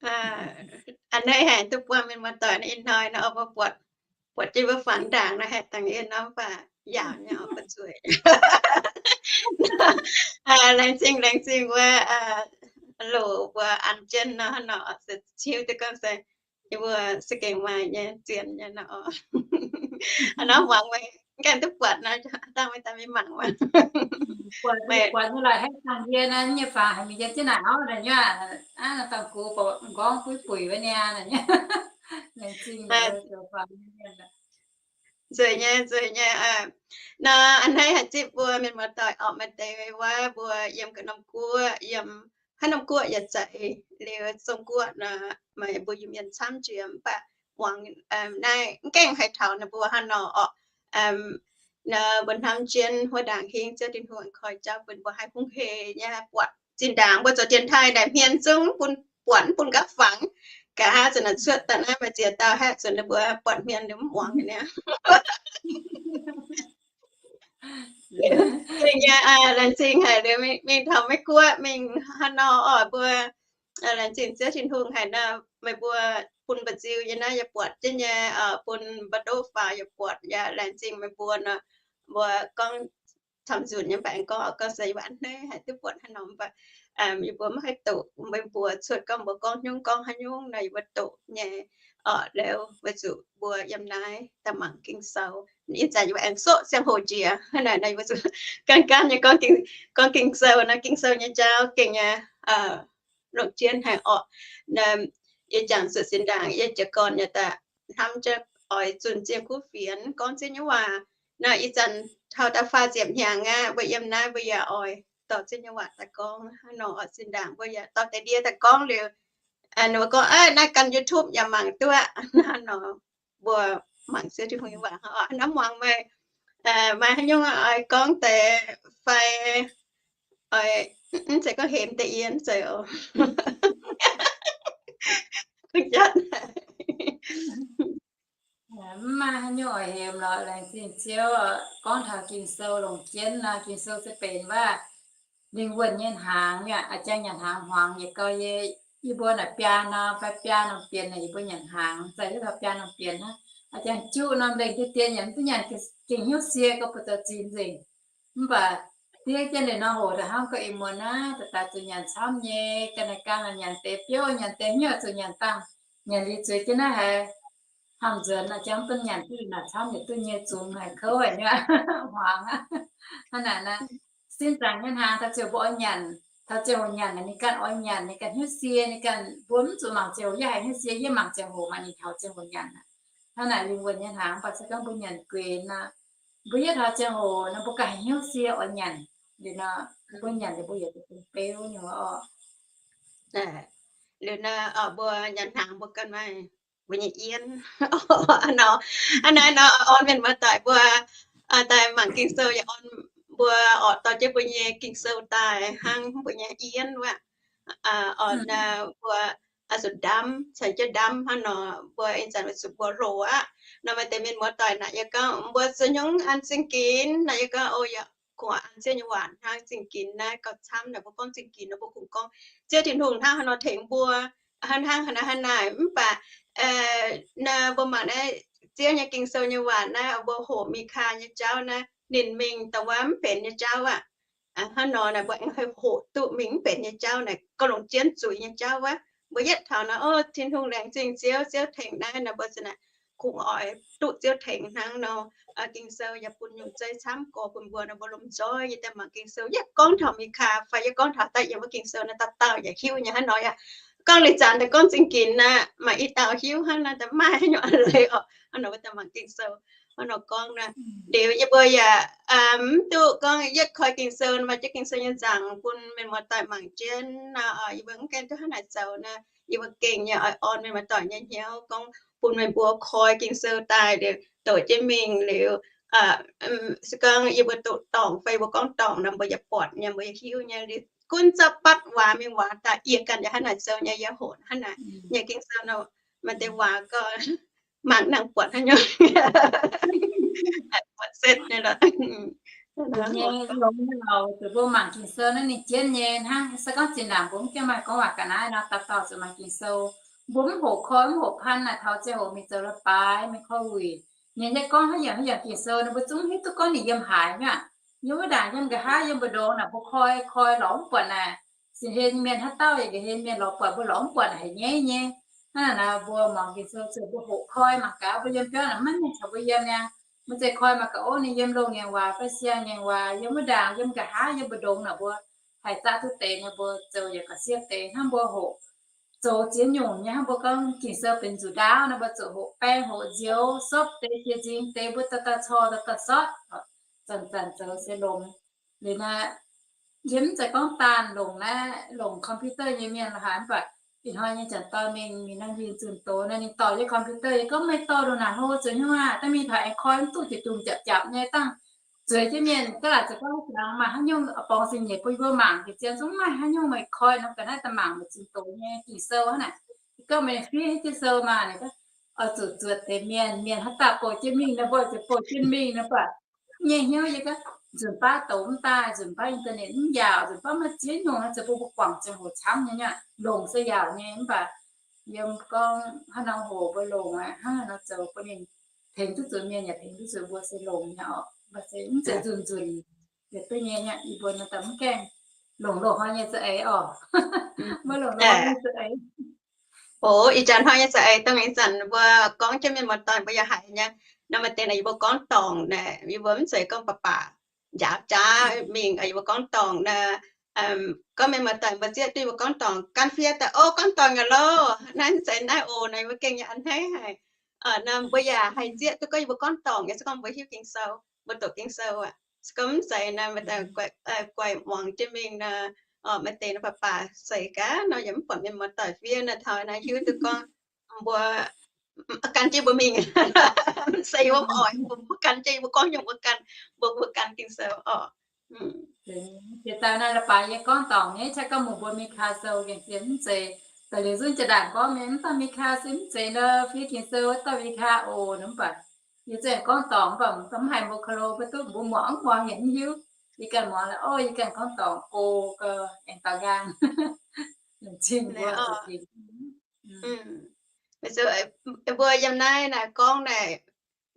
Aa, a'hneiv haic duqv buangh mienh muoz-doic naaiv ih hnoi nor, mbuo buatc, buatc jienv mbuo fangx ndaangc nor, haih dangh yie norm baac yaauc nyei oc, mbuo zueiz. Aa, laengz zingh, laengz zingh wuov, aa, loc mbuo an jienv nor, nor se hiuv duqv gorngv se yie mbuo se gengh maaih nyei, zienx nyei nor. Aa, nor muangx meih gaengh duqv buatc nor, dangh meih daaih mingh mangc wuov. Buatc, buatc nyei lorqc, haih dangh yie naaiv nyei fangx haic mingh yiem jienv naaic auv naaic nyei, aa, dangh gux nqorngv buiv buic wuov niaa naaic nyei. Laengz zingh, zoux fangx nyei. Nzueic nyei, nzueic nyei. Nor a'hneiv haic zipv mbuo mienh muoz-doic orqc, maaih deix wuov mbuo yiem ga'norm guoqv, yiem haaix norm guoqv yaac zeiz, liuz Zong-Guoqv nor, maaih mbuo Iu-Mienh camv jiex, mv baac muangx naaiv mv gaengh haih taux ninh mbuo hnangv nor orqc. Nor mbuo hnamv jienv wuov ndaangc hingv Ziouv Tin-Hungh koi jauv bun mbuo haih hungh hec nyei buatc zinh ndaangc mbuo zoux dienx taaih naaic hmien zungv bun buatc mv bun gapv fangx. Nqa'haav zanc naaic cuotv daaih naaiv maaih ziex dauh haeqv zuqc ninh mbuo buatc hmien liuz mv muangx niaa. Laengz zingh haic liuz mingh taux Meiv Guoqv mingh haaix nor oc, mbuo laengz zingh Ziouv Tin-Hungh haic nor, meih mbuo bun mba'nziu yie naaiv yie buatc jienv nyei, bun mba'ndoqv faaux yie buatc yaac laengz zingh meih mbuo nor. Mbuo gorngv camv nzunc nyei mv baac aengx gorngv, gorngv se yie mbuo a'hneiv haic duqv buatc haaix norm mv baac yie mbuo maiv haih doqc meih mbuo cuotv gorngv mbuo gorngv nyungc gorngv haaix nyungc nor yie mbuo doqc nyei oc. Liuz weic zuqc mbuo yiem naaiv daaih mangc Ging-Sou, ih zanc yie mbuo aengx soqv ziangh hoc njiec hnangv naaic nor, yie mbuo zuqc gaanv gaanv nyei gorngv Ging-Sou nor, Ging-Sou nyei jauv gengh nyei longc jienv haic orqc. Yie jangx zuqc zinh ndaangc yie jiez gorn yaac daaih hnamv jienv oix zunh Ziouv kuv fienx gorngv Ziouv nyei waac. Nor ih zanc taux da'faam ziepc hnyangx aqv, mbuo yiem naaiv mbuo yaac oix dorh Ziouv nyei waac daaih gorngv hnangv nor oc. Zinh ndaangc mbuo yaac dorh deix ndie daaih gorngv liuz, ninh mbuo gorngv, Aav, naaiv gan YouTube yaac mangc duqv aqv. Hnangv nor mbuo mangc Ziouv Tin-Hungh nyei waac hnangv oc. Hnamv muangx meih maaih haaix nyungc oix gorngv deix fai oix, mv zeiz gorngv hemx deix yie mv zeiz oc. Mv maaih haaix nyungc oix hemx lorqc. Laengz zingh Ziouv gorngv taux Ging-Sou longc jienv nor, Ging-Sou se benx waac lingh wuonh nyei hnaangx aqv. A'jang nyanc hnaangx hmuangx yietc gau yie, yie mbuo naaic biaa norm fai biaa norm bienx naaic yie mbuo nyanc hnaangx, zai hiuv taux biaa norm bienx hnangv. A'jang juqv norm lengh deix dien nyanc mv duqv nyanc, gengh hnyouv sie gorngv buoz-zaux zinh nzengc. Mv baac diev jienv liuz nor hoc daaih hnamv gorngv ih muonz naaiv daaih daaih zuqc nyanc camv nyei, ga'naaiv ganh nyanc deix biouv, nyanc deix hnyouv zuqc nyanc dangh, nyanc liuz zueiz jienv naaiv haiz hnamv nzuonx nor, jangv bun nyanc duqv naaic camv yietc duqv nyei zungx haic kouv haic nyei hmuangx aqv. Hnangv naaic nor, sin zaangc nyei hnaangx taux ziangh hoc mbuo oix nyanc, taux ziangh hoc nyanc ninh ganh oix nyanc, ninh ganh hnyouv sie, ninh ganh mbuo mv zuqc mangc ziangh hoc, yie haiz hnyouv sie yie mangc ziangh hoc maaih ninh taux ziangh hoc nyanc aqv. Hnangv naaic lingh wuonh nyei hnaangx, mv baac se gorngv mbuo nyanc gueix nor, mbuo yietv taux ziangh hoc nor mbuo ganh haiz hnyouv sie oix nyanc. Liuz nor mbuo nyanc liuz mbuo yietc zuqc beu nyei oc. Liuz nor mbuo nyanc hnaangx mbuo ganh maaih mbuo nyei yienv nor. Hnangv naaiv nor orn mienh muoz-doic mbuo daaih mangc Ging-Sou yaac orn mbuo orqc, dorh jienv mbuo nyei Ging-Sou daaih hnangv mbuo nyei yienv wuov. Orn mbuo zuqc ndamv, caux jienv ndamv hnangv nor, mbuo ih zanc weic zuqc mbuo hlo aqv. Nor maaih deix mienh muoz-doic naaic yie gorngv, Mbuo zuqc hnyouv an zingh ginx? Naaic yie gorngv, O, yaac kungx an Ziouv nyei waac hnangv. Zingh ginx naaiv gauh camv naaic, mbuo gorngv zingh ginx nor mbuo kungx gorngv Ziouv Tin-Hungh hnangv haaix nor tengx mbuo, hnangv haaix nor hnangv naaic. Mv baac nor mbuo mangc naaiv Ziouv nyei Ging-Sou nyei waac naaiv, mbuo hoqc Mikaa nyei jauv naaiv, ninh mingh dongh wuov mv benx nyei jauv aqv. Hnangv nor naaic mbuo aengx haih hoqc duqv mingh mv benx nyei jauv naaic, gauh longc jienv zuiz nyei jauv wuov. Mbuo yietv taux nor, O, Tin-Hungh laengz zingh Ziouv, Ziouv tengx naaiv nor, mbuo za'naaic kungx oix duqv Ziouv tengx hnangv nor. Ging-Sou yaac bun nyungc zei camv gorx bun mbuo nor, mbuo lomh nzoih yie daaih mangc Ging-Sou, yie gorngv taux Mikaa fai yie gorngv taux da'yietv wuov Ging-Sou naaiv, dauh dauh yaac hiuv nyei hnangv nor aqv. Gorngv liuz zanc daaih gorngv zingh ginx naaiv, maaih i dauh hiuv hnangv naaiv, daaih maaih haaix nyungc leiz orqc. Hnangv nor mbuo daaih mangc Ging-Sou hnangv nor gorngv naaiv. Liuz yie mbuo yaac mv duqv gorngv yietv koi Ging-Sou, maaih jienv Ging-Sou nyei nzaangc bun mienh muoz-doic mangc jienv nor, yie mbuo mv gaengh duqv hnangv naaic zoux naaiv. Yie mbuo gengh nyei oix orn mienh muoz-doic nyei hnyouv gorngv bun meih mbuo koi Ging-Sou daaih liuz doqc jienv mingh liuz, se gorngv yie mbuo doqc dorngc fai yie mbuo gorngv dorngc nor, mbuo yaac buatc nyei, mbuo yaac hiuv nyei. Liuz gunv zorqv batv waac mingh waac daaih, yie ganh yaac hnangv naaic zoux nyei, yie hoqc hnangv naaic nyei Ging-Sou nor, maaih deix waac gorngv mangc nangc buatc haaix nyungc, buatc setv nyei lorqc. Nyei longx nyei lorqc, zuqc mbuo mangc Ging-Sou naaiv ninh jienv nyei hnangv. Se gorngv zinh ndaangc mbuo mv gaengh maaih gorngv waac ga'naaiv nor, dauh dauh zuqc mangc Ging-Sou. Mbuo mv hoqc koi mv hoqc pan naaic, taux ziangh hoc mingh zoux leiz-baaix, mingh koi wuic. Ninh nyei gorngv haaix yaac haaix yaac Ging-Sou, ninh mbuo zungv hiuv duqv gorngv ninh yiem haaix nyungc. Yiem wuov ndaangc, yiem nqa'haav, yiem mbu'ndongx naaic, mbuo koi, koi lorz mv buatc naaic. Sienx hlen nyei mienh haaix dauh yaac nqa'hlen mienh lorz buatc, mbuo lorz mv buatc naaic haic nyei nyei. Hnangv naaic naaic mbuo mangc Ging-Sou ziouc mbuo hoqc koi mangc gaax, mbuo yiem biauv naaic maiv mienh caux mbuo yiem niaa. Mbuo zeiz koi mangc gaax, ov, ninh yiem loz ngaengc waac fai siang ngaengc waac, yiem wuov ndaangc, yiem nqa'haav, yiem mbu'ndongx naaic mbuo haih zaqv duqv deix nyei, mbuo zoux yaac gauh siev deix. Hnangv mbuo hoqc zoux ziex nyungc nyei, hnangv mbuo gorngv Ging-Sou benx nzuqc ndaauv nor, mbuo zuqc hoqc baeng hoqc nzioux, sortv deix jiex nzingx deix, mbuo dauh dauh cor dauh dauh sortv, zanc-zanc zoux se longx. Liuz naaiv, yie mv zeiz gorngv daanh longc naaiv, longc computer nyei mienh lorqc haic, mv baac ih hnoi nyei janx-dorn mingh, mingh norm hinh zunh doz naaiv, ninh dorh yie computer, yie gorngv, meih dorh ndongc naaic hlo zoux hnyouv aac? Dangh mingh taux aengx koi mv duqv, jiex dungz japc japc nyei dangh. Zueiz jienv mienh gaav laaic zoux gorngv jangx maaih haaix nyungc, borngz zingh nyeic bun yie mbuo mangc, jiex zien zungv maaih haaix nyungc meih koi nor, ga'naaiv daaih mangc meih zunh doz nyei Ging-Sou hnangv naaic. Yie gorngv, meih fiev jienv Ging-Sou maah. Ninh gorngv, oix zuqc zuotc deix mienh, mienh haaix dauh bouh jienv mingh nor, mbuo ziouc bouh jienv mingh nor, mv baac nyei hnyouv yie gorngv, nzunc baav douz mv daaih, nzunc baav internet mv yaauc, nzunc baav maiv ziex nyungc, naaiv ziouc bun mbuo guangc ziangh hoc camv nyei, longc se yaauc nyei, mv baac yiem gorngv hnangv nor hoc mbuo longc aqv, hnangv nor zoux bun ninh tengx duqv zuqc mienh yaac tengx duqv zuqc mbuo se longx nyei oc. Mv baac se mv zeiz nzunc nzunc yietc duqv nyei aqv. Yie mbuo nor daaih mv gaengh longc loz-hnoi nyei za'eix oc. Maiv longc loz-hnoi nyei za'eix. Oc, ih zanc hnoi nyei za'eix dongh ih zanc mbuo gorngv jienv mienh muoz-doic mbuo yaac haiz nyei. Nor maaih deix naaic yie mbuo gorngv dorngc naaic, yie mbuo mv zeiz gorngv baac baac njaaux jaav mingh, yie mbuo gorngv dorngc naaic, gorngv mienh muoz-doic mbuo zieqv duqv yie mbuo gorngv dorngc, gan fiev daaih, o, gorngv dorngc nyei loh, naaiv mv zeiz naaiv oc, naaiv yie mbuo gengh nyei a'hneiv haic. Nor mbuo yaac haih zieqv duqv gorngv yie mbuo gorngv dorngc nyei, se gorngv mbuo hiuv Ging-Sou, mbuo doqc Ging-Sou aqv. Se gorngv mv zeiz naaiv, guaix muangx jienv mingh nor, maaih deix nor baac baac seix gaax nor, yaac mv buatc mienh muoz-doic fiev naaiv taux naaiv hiuv duqv gorngv mbuo gan jienv mbuo mingh. Mv zeiz yie mbuo mv oix, mbuo gan jienv mbuo gorngv nyungc mbuo gan, mbuo mbuo gan Ging-Sou oc. Jiex daaih naaiv leiz-baaix yie gorngv dorngc nyei, ca'gorngv mbuo mbuo Meikaa Sou gengh zien mv zeiz. Da'liuz zunv jiex ndaangc gorngv mienh mv dauh Meikaa se mv zeiz nor, fiev Ging-Sou wuov dauh Meikaa oc, mv baac yie zungv gorngv dorngc, mv baac mv haiz mbuo kalo mbuo duqv mbuo muangx mv muangx yaac mv hiuv. Yie ganh muangx la'o, yie ganh gorngv dorngc go gau aengx daux nqaang. Zinh mbuo zuqc dingc. Mbuo yiem naaiv naaic gorngv naaic,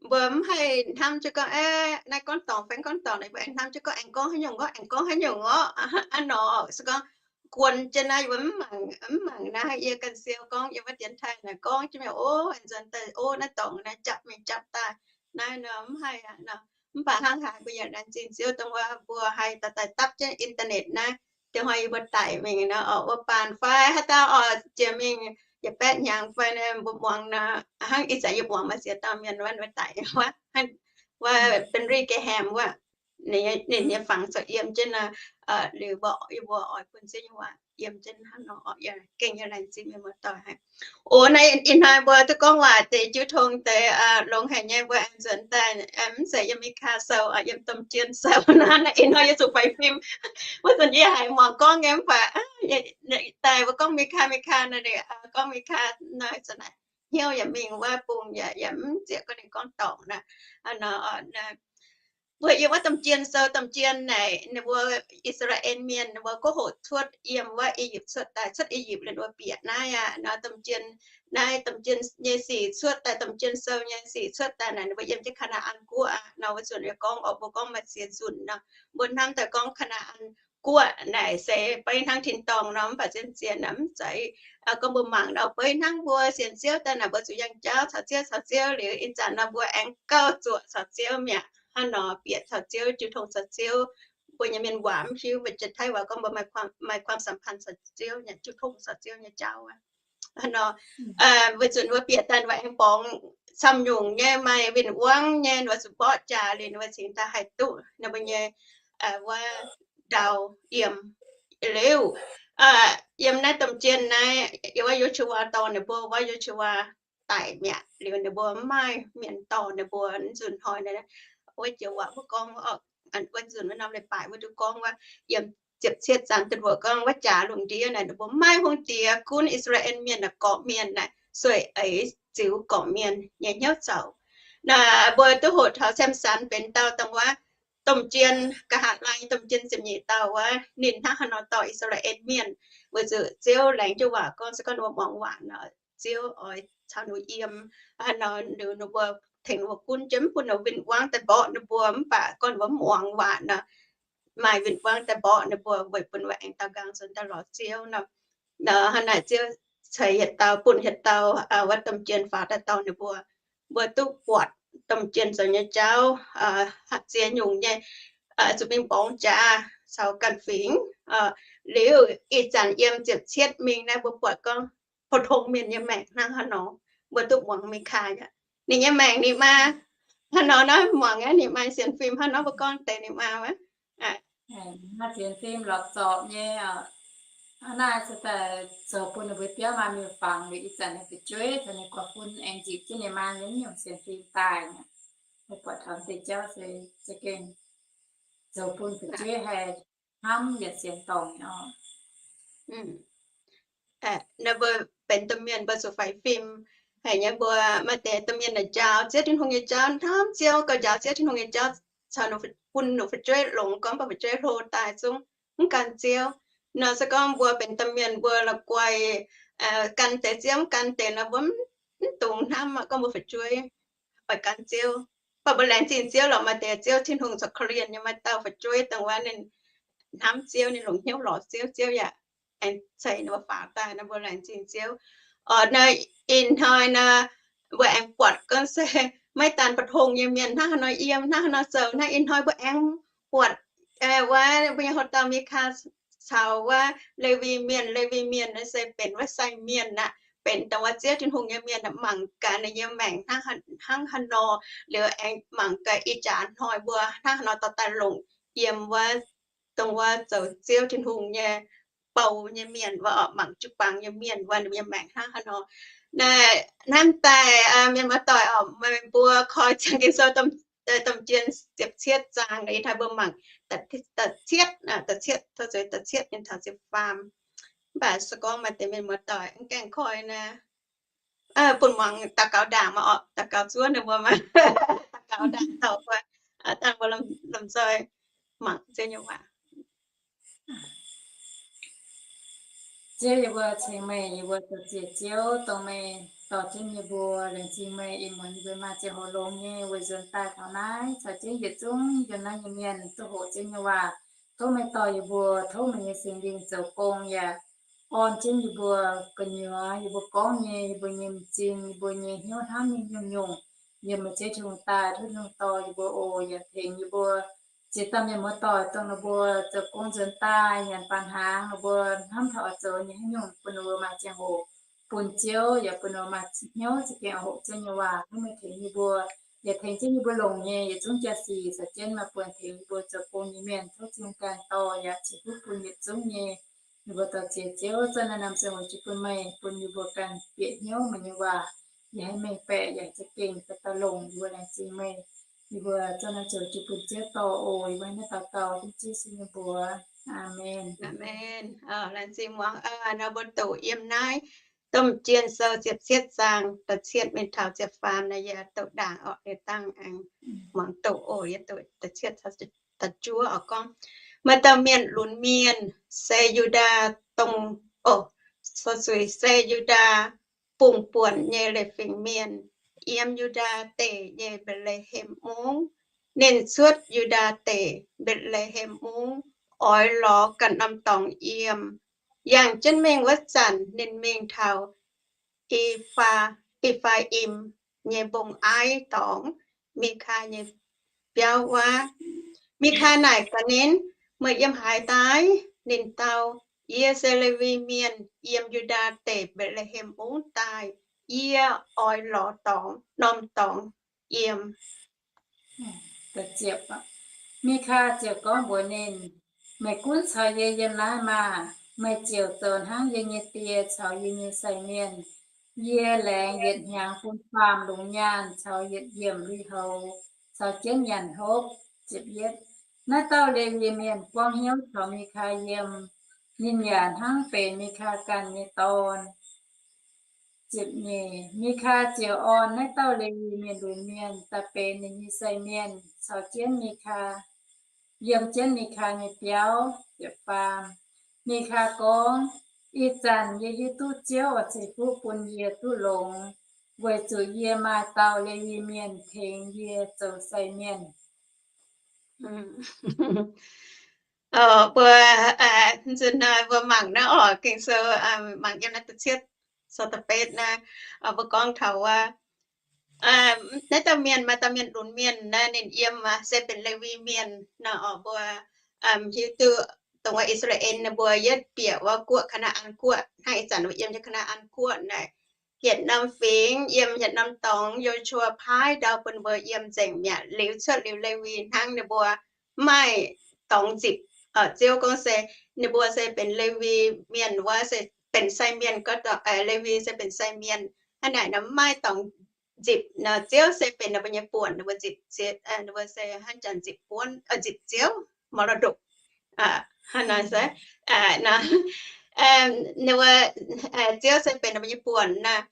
mbuo mv haih hnamv jienv gorngv, aeqv, naaiv gorngv dorngc fai mv gorngv dorngc naaic, mbuo aengx hnamv jienv gorngv aengx gorngv haaix nyungc orqc, aengx gorngv haaix nyungc orqc, aengx gorngv guon jienv naaiv, yie mbuo mv mangc, mv mangc naaiv. Yie ganh siou gorngv yiem wuov dienx taaih naaic gorngv jienv mingh, o, aengx nzuonx daaih, o, naaiv dorngc naaiv japv mingh japv daaih, naaiv nor mv haih aqv nor. Mv baac hnangv haaix mbuo yaac laengz zingh Ziouv dongh wuov mbuo haih daaih daaih dapv jienv internet naaiv, diex hnoi yie mbuo daic mingh nor, oix wuov baan fai haaix dauh oix jiex mingh yietc baeqv hnyangx fai nor, mbuo muangx nor, hnangv ih zanc yie muangx maaih ziex dauh mienh wuov, wuov daic wuov, wuov Billy Graham wuov, ninh nyei fangx zoux yiem jienv nor, liuz mbuo, yie mbuo oix bun Ziouv nyei waac yiem jienv hnangv nor, gengh yie laengz zingh mienh muoz-doic haic. O, naaiv ih hnoi mbuo duqv gorngv waac deix jiu tong deix longx haic nyei, mbuo aengx nzuonx daaih, mv zeiz yiem Meikaa Sou, yiem Domh Jien Sou nor. Naaiv ih hnoi yie zuqc faix fim. Wuov zanc yie haiz muangx gorngv nyei mv baac daaih mbuo gorngv Meikaa, Meikaa nor, gorngv Meikaa nor, hnyouv yaac mingh wuov, bung yaac, yaac mv zieqc gorngv ninh gorngv dorngc nor. Mbuo yiem wuov Domh Jien Sou, Domh Jien naaic ninh mbuo I^saa^laa^en Mienh ninh mbuo gox hoqc cuotv yiem wuov I^yipv cuotv daaih, cuotv I^yipv liuz ninh mbuo bieqc naaiv aqv nor. Domh Jien, naaiv Domh Jien nyei sic cuotv daaih, Domh Jien Sou nyei sic cuotv daaih naaic, ninh mbuo yiem jienv Kaa^naa^an Guoqv aqv nor. Wuov zanc yie gorngv oc, mbuo gorngv maaih ziex nzunc nor, mbuo hnamv daaih gorngv Kaa^naa^an Guoqv naaic se beiv hnangv tin-dorngh nor, mv baac zien-zien naaic mv zeiz. Gorngv mbuo mangc nor, beiv hnangv mbuo sienx Ziouv daaih naaic, mbuo zuqc yangh jauv caux Ziouv, caux Ziouv liuz ih zanc nor mbuo aengx gauh zuoqc caux Ziouv mi'aqv. Hnangv nor bieqc caux Ziouv, jiu tong caux Ziouv. Mbuo nyei mienh waac mv hiuv, mbuo jiex Taiv waac gorngv mbuo maaih ความสัมพันธ์ caux Ziouv nyei, jiu tong caux Ziouv nyei jauv aqv. Hnangv nor, weic zuqc ninh mbuo bieqc daaih ninh mbuo aengx borngz camv nyungc nyei, maaih win-wangv nyei, ninh mbuo zuqc mborqv jaax liuz ninh mbuo cingx daaih haih duqv ninh mbuo nyei wuov ndau yiem. Liuz yiem naaiv Domh Jien naaiv, yiem wuov Yo^su^waa dorh ninh mbuo, wuov Yo^su^waa daic mi'aqv liuz ninh mbuo mv maaih mienh dorh ninh mbuo. Nzunc hnoi naaiv, wuov joux waac mbuo gorngv, wuov nzunc wuov norm leiz-baaix mbuo duqv gorngv wuov, yiem ziepc cietv zaang dunh wuoqc gorngv wuov jaax lungh ndiev naaic ninh mbuo mv maaih hungh diex, gunv I^saa^laa^en Mienh naaic gorqv-mienh naaic sueih eix ziux gorqv-mienh nyei hnyouv zoux. Naaic mbuo duqv hoqc taux Samson benx dauh dongh wuov domh jien, nqa'haav laai domh jien ziepc nyeic dauh wuov, ninh hnangv haaix nor dorh I^saa^laa^en Mienh, weic zuqc Ziouv laengz jienv waac gorngv se gorngv ninh mbuo muangx waac nor, Ziouv oix caux ninh mbuo yiem. Hnangv haaix nor ninh mbuo tengx ninh mbuo gunv jienv, mv bun ninh mbuo win-wangv daaih mborqv ninh mbuo, mv baac gorngv ninh mbuo mv muangx waac nor, maaih win-wangv daaih mborqv ninh mbuo, weic bun ninh mbuo aengx daaux nqang nzuonx daaih lorz Ziouv nor. Hnangv naaic Ziouv ceix yietc dauh bun yietc dauh wuov domh jien faaux daaih dorh ninh mbuo. Mbuo duqv buatc domh jien zoux nyei jauv, ziex nyungc nyei, zuqc mingh mborngz jaax caux ganh fingx. Liuz ih zanc yiem ziepc cietv mingh naaiv mbuo buatc gorngv pou-tong mienh nyei maengc hnangv haaix nor, mbuo duqv muangx Mikaa aqv. Ninh nyei maengc ninh maa hnangv nor naaiv, muangx aqv, ninh maa sienx fim hnangv nor, mbuo gorngv deix ninh maa wuov. Maaih sienx fim lorz zorpc nyei. Hnangv naaiv se daaih zoux bun ninh mbuo biauv maa miuc-fangx liuz ih zanc ninh fu'jueiv caux ninh guaax fun aengx njiec jienv ninh maa nyei nyungc sienx fim daaih. Mbuo buatc taux deix jauv se za'gengh zoux bun fu'jueiv haih hnamv yaac sienx dorngc nyei oc. Naaiv mbuo benx domh mienh mbuo zuqc faix fim haic nyei. Mbuo maaih deix domh mienh naaic njaaux Ziouv Tin-Hungh nyei jauv, hnamv Ziouv, gauh njaaux Ziouv Tin-Hungh nyei jauv caux bun ninh fu'jueiv longx, gorngv bun fu'jueiv hlo daaih zungv mv gan Ziouv. Nor se gorngv mbuo benx domh mienh mbuo la'guaih gan deix Ziouv, mv gan deix nor mbuo mv dungx hnamv gorngv mbuo fu'jueiv oix gan Ziouv. Mv baac mbuo laengz zingh Ziouv lorqc, maaih deix Ziouv Tin-Hungh corc korv-lienh nyei, maaih dauh fu'jueiv dongh wuov ninh hnamv Ziouv, ninh longc hnyouv lorz Ziouv, Ziouv yaac aengx ceix ninh mbuo faaux daaih nor, mbuo laengz zingh Ziouv. Orqc, naaiv ih hnoi naaiv mbuo aengx buatc gorngv se maiv daan pou-tong nyei mienh hnangv haaix nor yiem, hnangv haaix nor zoux. Naaiv ih hnoi mbuo aengx buatc wuov mbuo nyei houx dauh Mikaa caux wuov Lewi Mienh. Lewi Mienh naaiv se benx wuov sai mienh aqv, benx dongh wuov Ziouv Tin-Hungh nyei mienh aqv. Mangc gaax ninh nyei maengc hnangv haaix nor, liuz aengx mangc gaax ih jaax hnoi mbuo hnangv haaix nor dorh daaih longc yiem wuov, dongh wuov zoux Ziouv Tin-Hungh nyei bou nyei mienh wuov, mangc jiu-baang nyei mienh wuov, ninh nyei maengc hnangv haaix nor. Naaiv, hnamv daaih mienh muoz-doic orqc, meih mbuo koi Ziouv Ging-Sou domh jien ziepc cietv zaang, ih hnoi mbuo mangc da'cietv, da'cietv, tov zueiz, da'cietv mingh taux ziepc faam. Mv baac se gorngv maaih deix mienh muoz-doic mv gaengh koi naaiv, bun muangx daux gaux ndaangc maiv orqc, daux gaux zuov ninh mbuo maiv, daux gaux ndaangc taux mbuo, dangh mbuo lomh nzoih mangc Ziouv nyei waac. Ziouv, yie mbuo ceng meih, yie mbuo zoux ziex Ziouv dongh meih dorh jienv yie mbuo. Laengz zingh meih ih muonz yie mbuo maaih ziangh hoc longx nyei weic nzuonx daaih taux naaiv, caux jienv yietc zungv yiem naaiv nyei mienh duqv hoqc Ziouv nyei waac. Tov meih dorh yie mbuo, tov meih nyei Singx Lingh zoux gong yaac orn jienv yie mbuo gu'nyuoz, yie mbuo gorngv nyei, yie mbuo nyei m'zing, yie mbuo nyei hnyouv hnamv nyei nyungc-nyungc, yiem meih Ziouv Tin-Hungh daaih tov Tin-Hungh dorh yie mbuo oc, yaac tengx yie mbuo ziex dauh mienh muoz-doic dongh ninh mbuo zoux gong nzuonx daaih nyanc baac hnaangx, ninh mbuo hnamv taux oix zoux nyei haaix nyungc, bun ninh mbuo maaih ziangh hoc bun Ziouv, yaac bun ninh mbuo maaih hnyouv za'gengh hoqc Ziouv nyei waac. Tov meih tengx yie mbuo, yaac tengx jienv yie mbuo longc nyei yietc zungv jaa-sic, caux jienv maaih buonc tengx yie mbuo zoux gong nyei mienh. Tov Ziouv Tin-Hungh ganh dorh yaac ceix fuqv bun yietc zungv nyei yie mbuo dorh ziex Ziouv. Zanc naaiv naaiv ziouc weic jiu bun meih, bun yie mbuo ganh bieqc hnyouv meih nyei waac, yaac haih mengh baeqc, yaac za'gengh daaih longc. Yie mbuo laengz zingh meih. Yie mbuo zanc naaiv ziouc weic jiu bun Ziouv dorh oc. Yie mbuo hnangv naaiv daux gaux dengv Ziouv Yesu nyei mbuox. Aamen. Aamen. Laengz zingh muangx nor mbuo doqc yiem naaiv Domh Jien Sou ziepc cietv zaang da'cietv mingh taux ziepc faam naaiv. Yie doqc ndaangc orqc, yie dangh aengx muangx doqc oc. Yie doqc da'cietv, da'juov oc gorngv, Maaih dauh mienh lunx mienh, se Yu^ndaa dongh, o, se Yu^ndaa bungx buonc nyei leiz-fingx mienh, yiem Yu^ndaa Deic nyei Mbetc^le^hem Mungv. Ninh cuotv Yu^ndaa Deic Mbetc^le^hem Mungv, oix lorz ganh norm dorngx yiem. Yangh jienv mingh wuov zanc ninh mingh taux E^faa^im nyei mbong-aiv dorngx, Mikaa nyei biauv wuov. Mikaa naaic gaax ninh, Meih yiem haaix daaih? Ninh dau, Yie se Lewi Mienh, yiem Yu^ndaa Deic Mbetc^le^hem Mungv daaih. Yie oix lorz dorngx, norm dorngx yiem. Mikaa ziouc gorngv mbuox ninh, Meih gunv caux yie yiem naaiv maah! Meih ziouc zoux hnangv yie nyei die caux yie nyei sai mienh. Yie laengz yietc hnyangx bun faam lungz nyaanh caux yietc yiemc lui-houx caux jienv nyanc hopv. Naaiv dauh Lewi Mienh buangv hnyouv caux Mikaa yiem. Ninh yaac hnangv benx Mikaa ganh nyei dorn. Mikaa ziouc orn naaiv dauh Lewi Mienh lunx mienh daaih benx ninh nyei sai mienh caux jienv Mikaa. yiem jienv Mikaa nyei biauv, ziepc faam. Mikaa gorngv, Ih zanc yie hiuv duqv Ziouv oix ceix fuqv bun yie duqv longx, weic zuqc yie maaih dauh Lewi Mienh tengx yie zoux sai mienh. Mbuo, nzunc naaiv mbuo mangc naaiv oc, Ging-Sou, mangc yiem naaiv da'cietv, sou da'betv naaiv, mbuo gorngv taux wuov, naaiv dauh mienh maaih dauh mienh lunx mienh naaiv, ninh yiem se benx Lewi Mienh nor oc. Mbuo hiuv duqv dongh wuov I^saa^laa^en ninh mbuo yietv bieqc wuov guoqv, Kaa^naa^an Guoqv, hnangv ih zanc mbuo yiem nyei Kaa^naa^an Guoqv naaic, yietc norm fingx yiem yietc norm dorngx, Yo^su^waa paaiv ndau bun ninh mbuo yiem nzengc mi'aqv. Liuz cuotv liuz Lewi hnangv, ninh mbuo mv maaih dorngx nzipc. Ziouv gorngv se ninh mbuo se benx Lewi Mienh wuov, se benx sai mienh, gorngv Lewi se benx sai mienh. Hnangv naaic nor mv maaih dorngx nzipc nor, Ziouv se benx ninh mbuo nyei buonc, ninh mbuo nzipc, ninh mbuo se hnangv janx nzipc buonv, nzipc Ziouv, mor^lo^dukc. Hnangv naaic se, ninh mbuo, Ziouv se benx ninh mbuo nyei buonc naaic.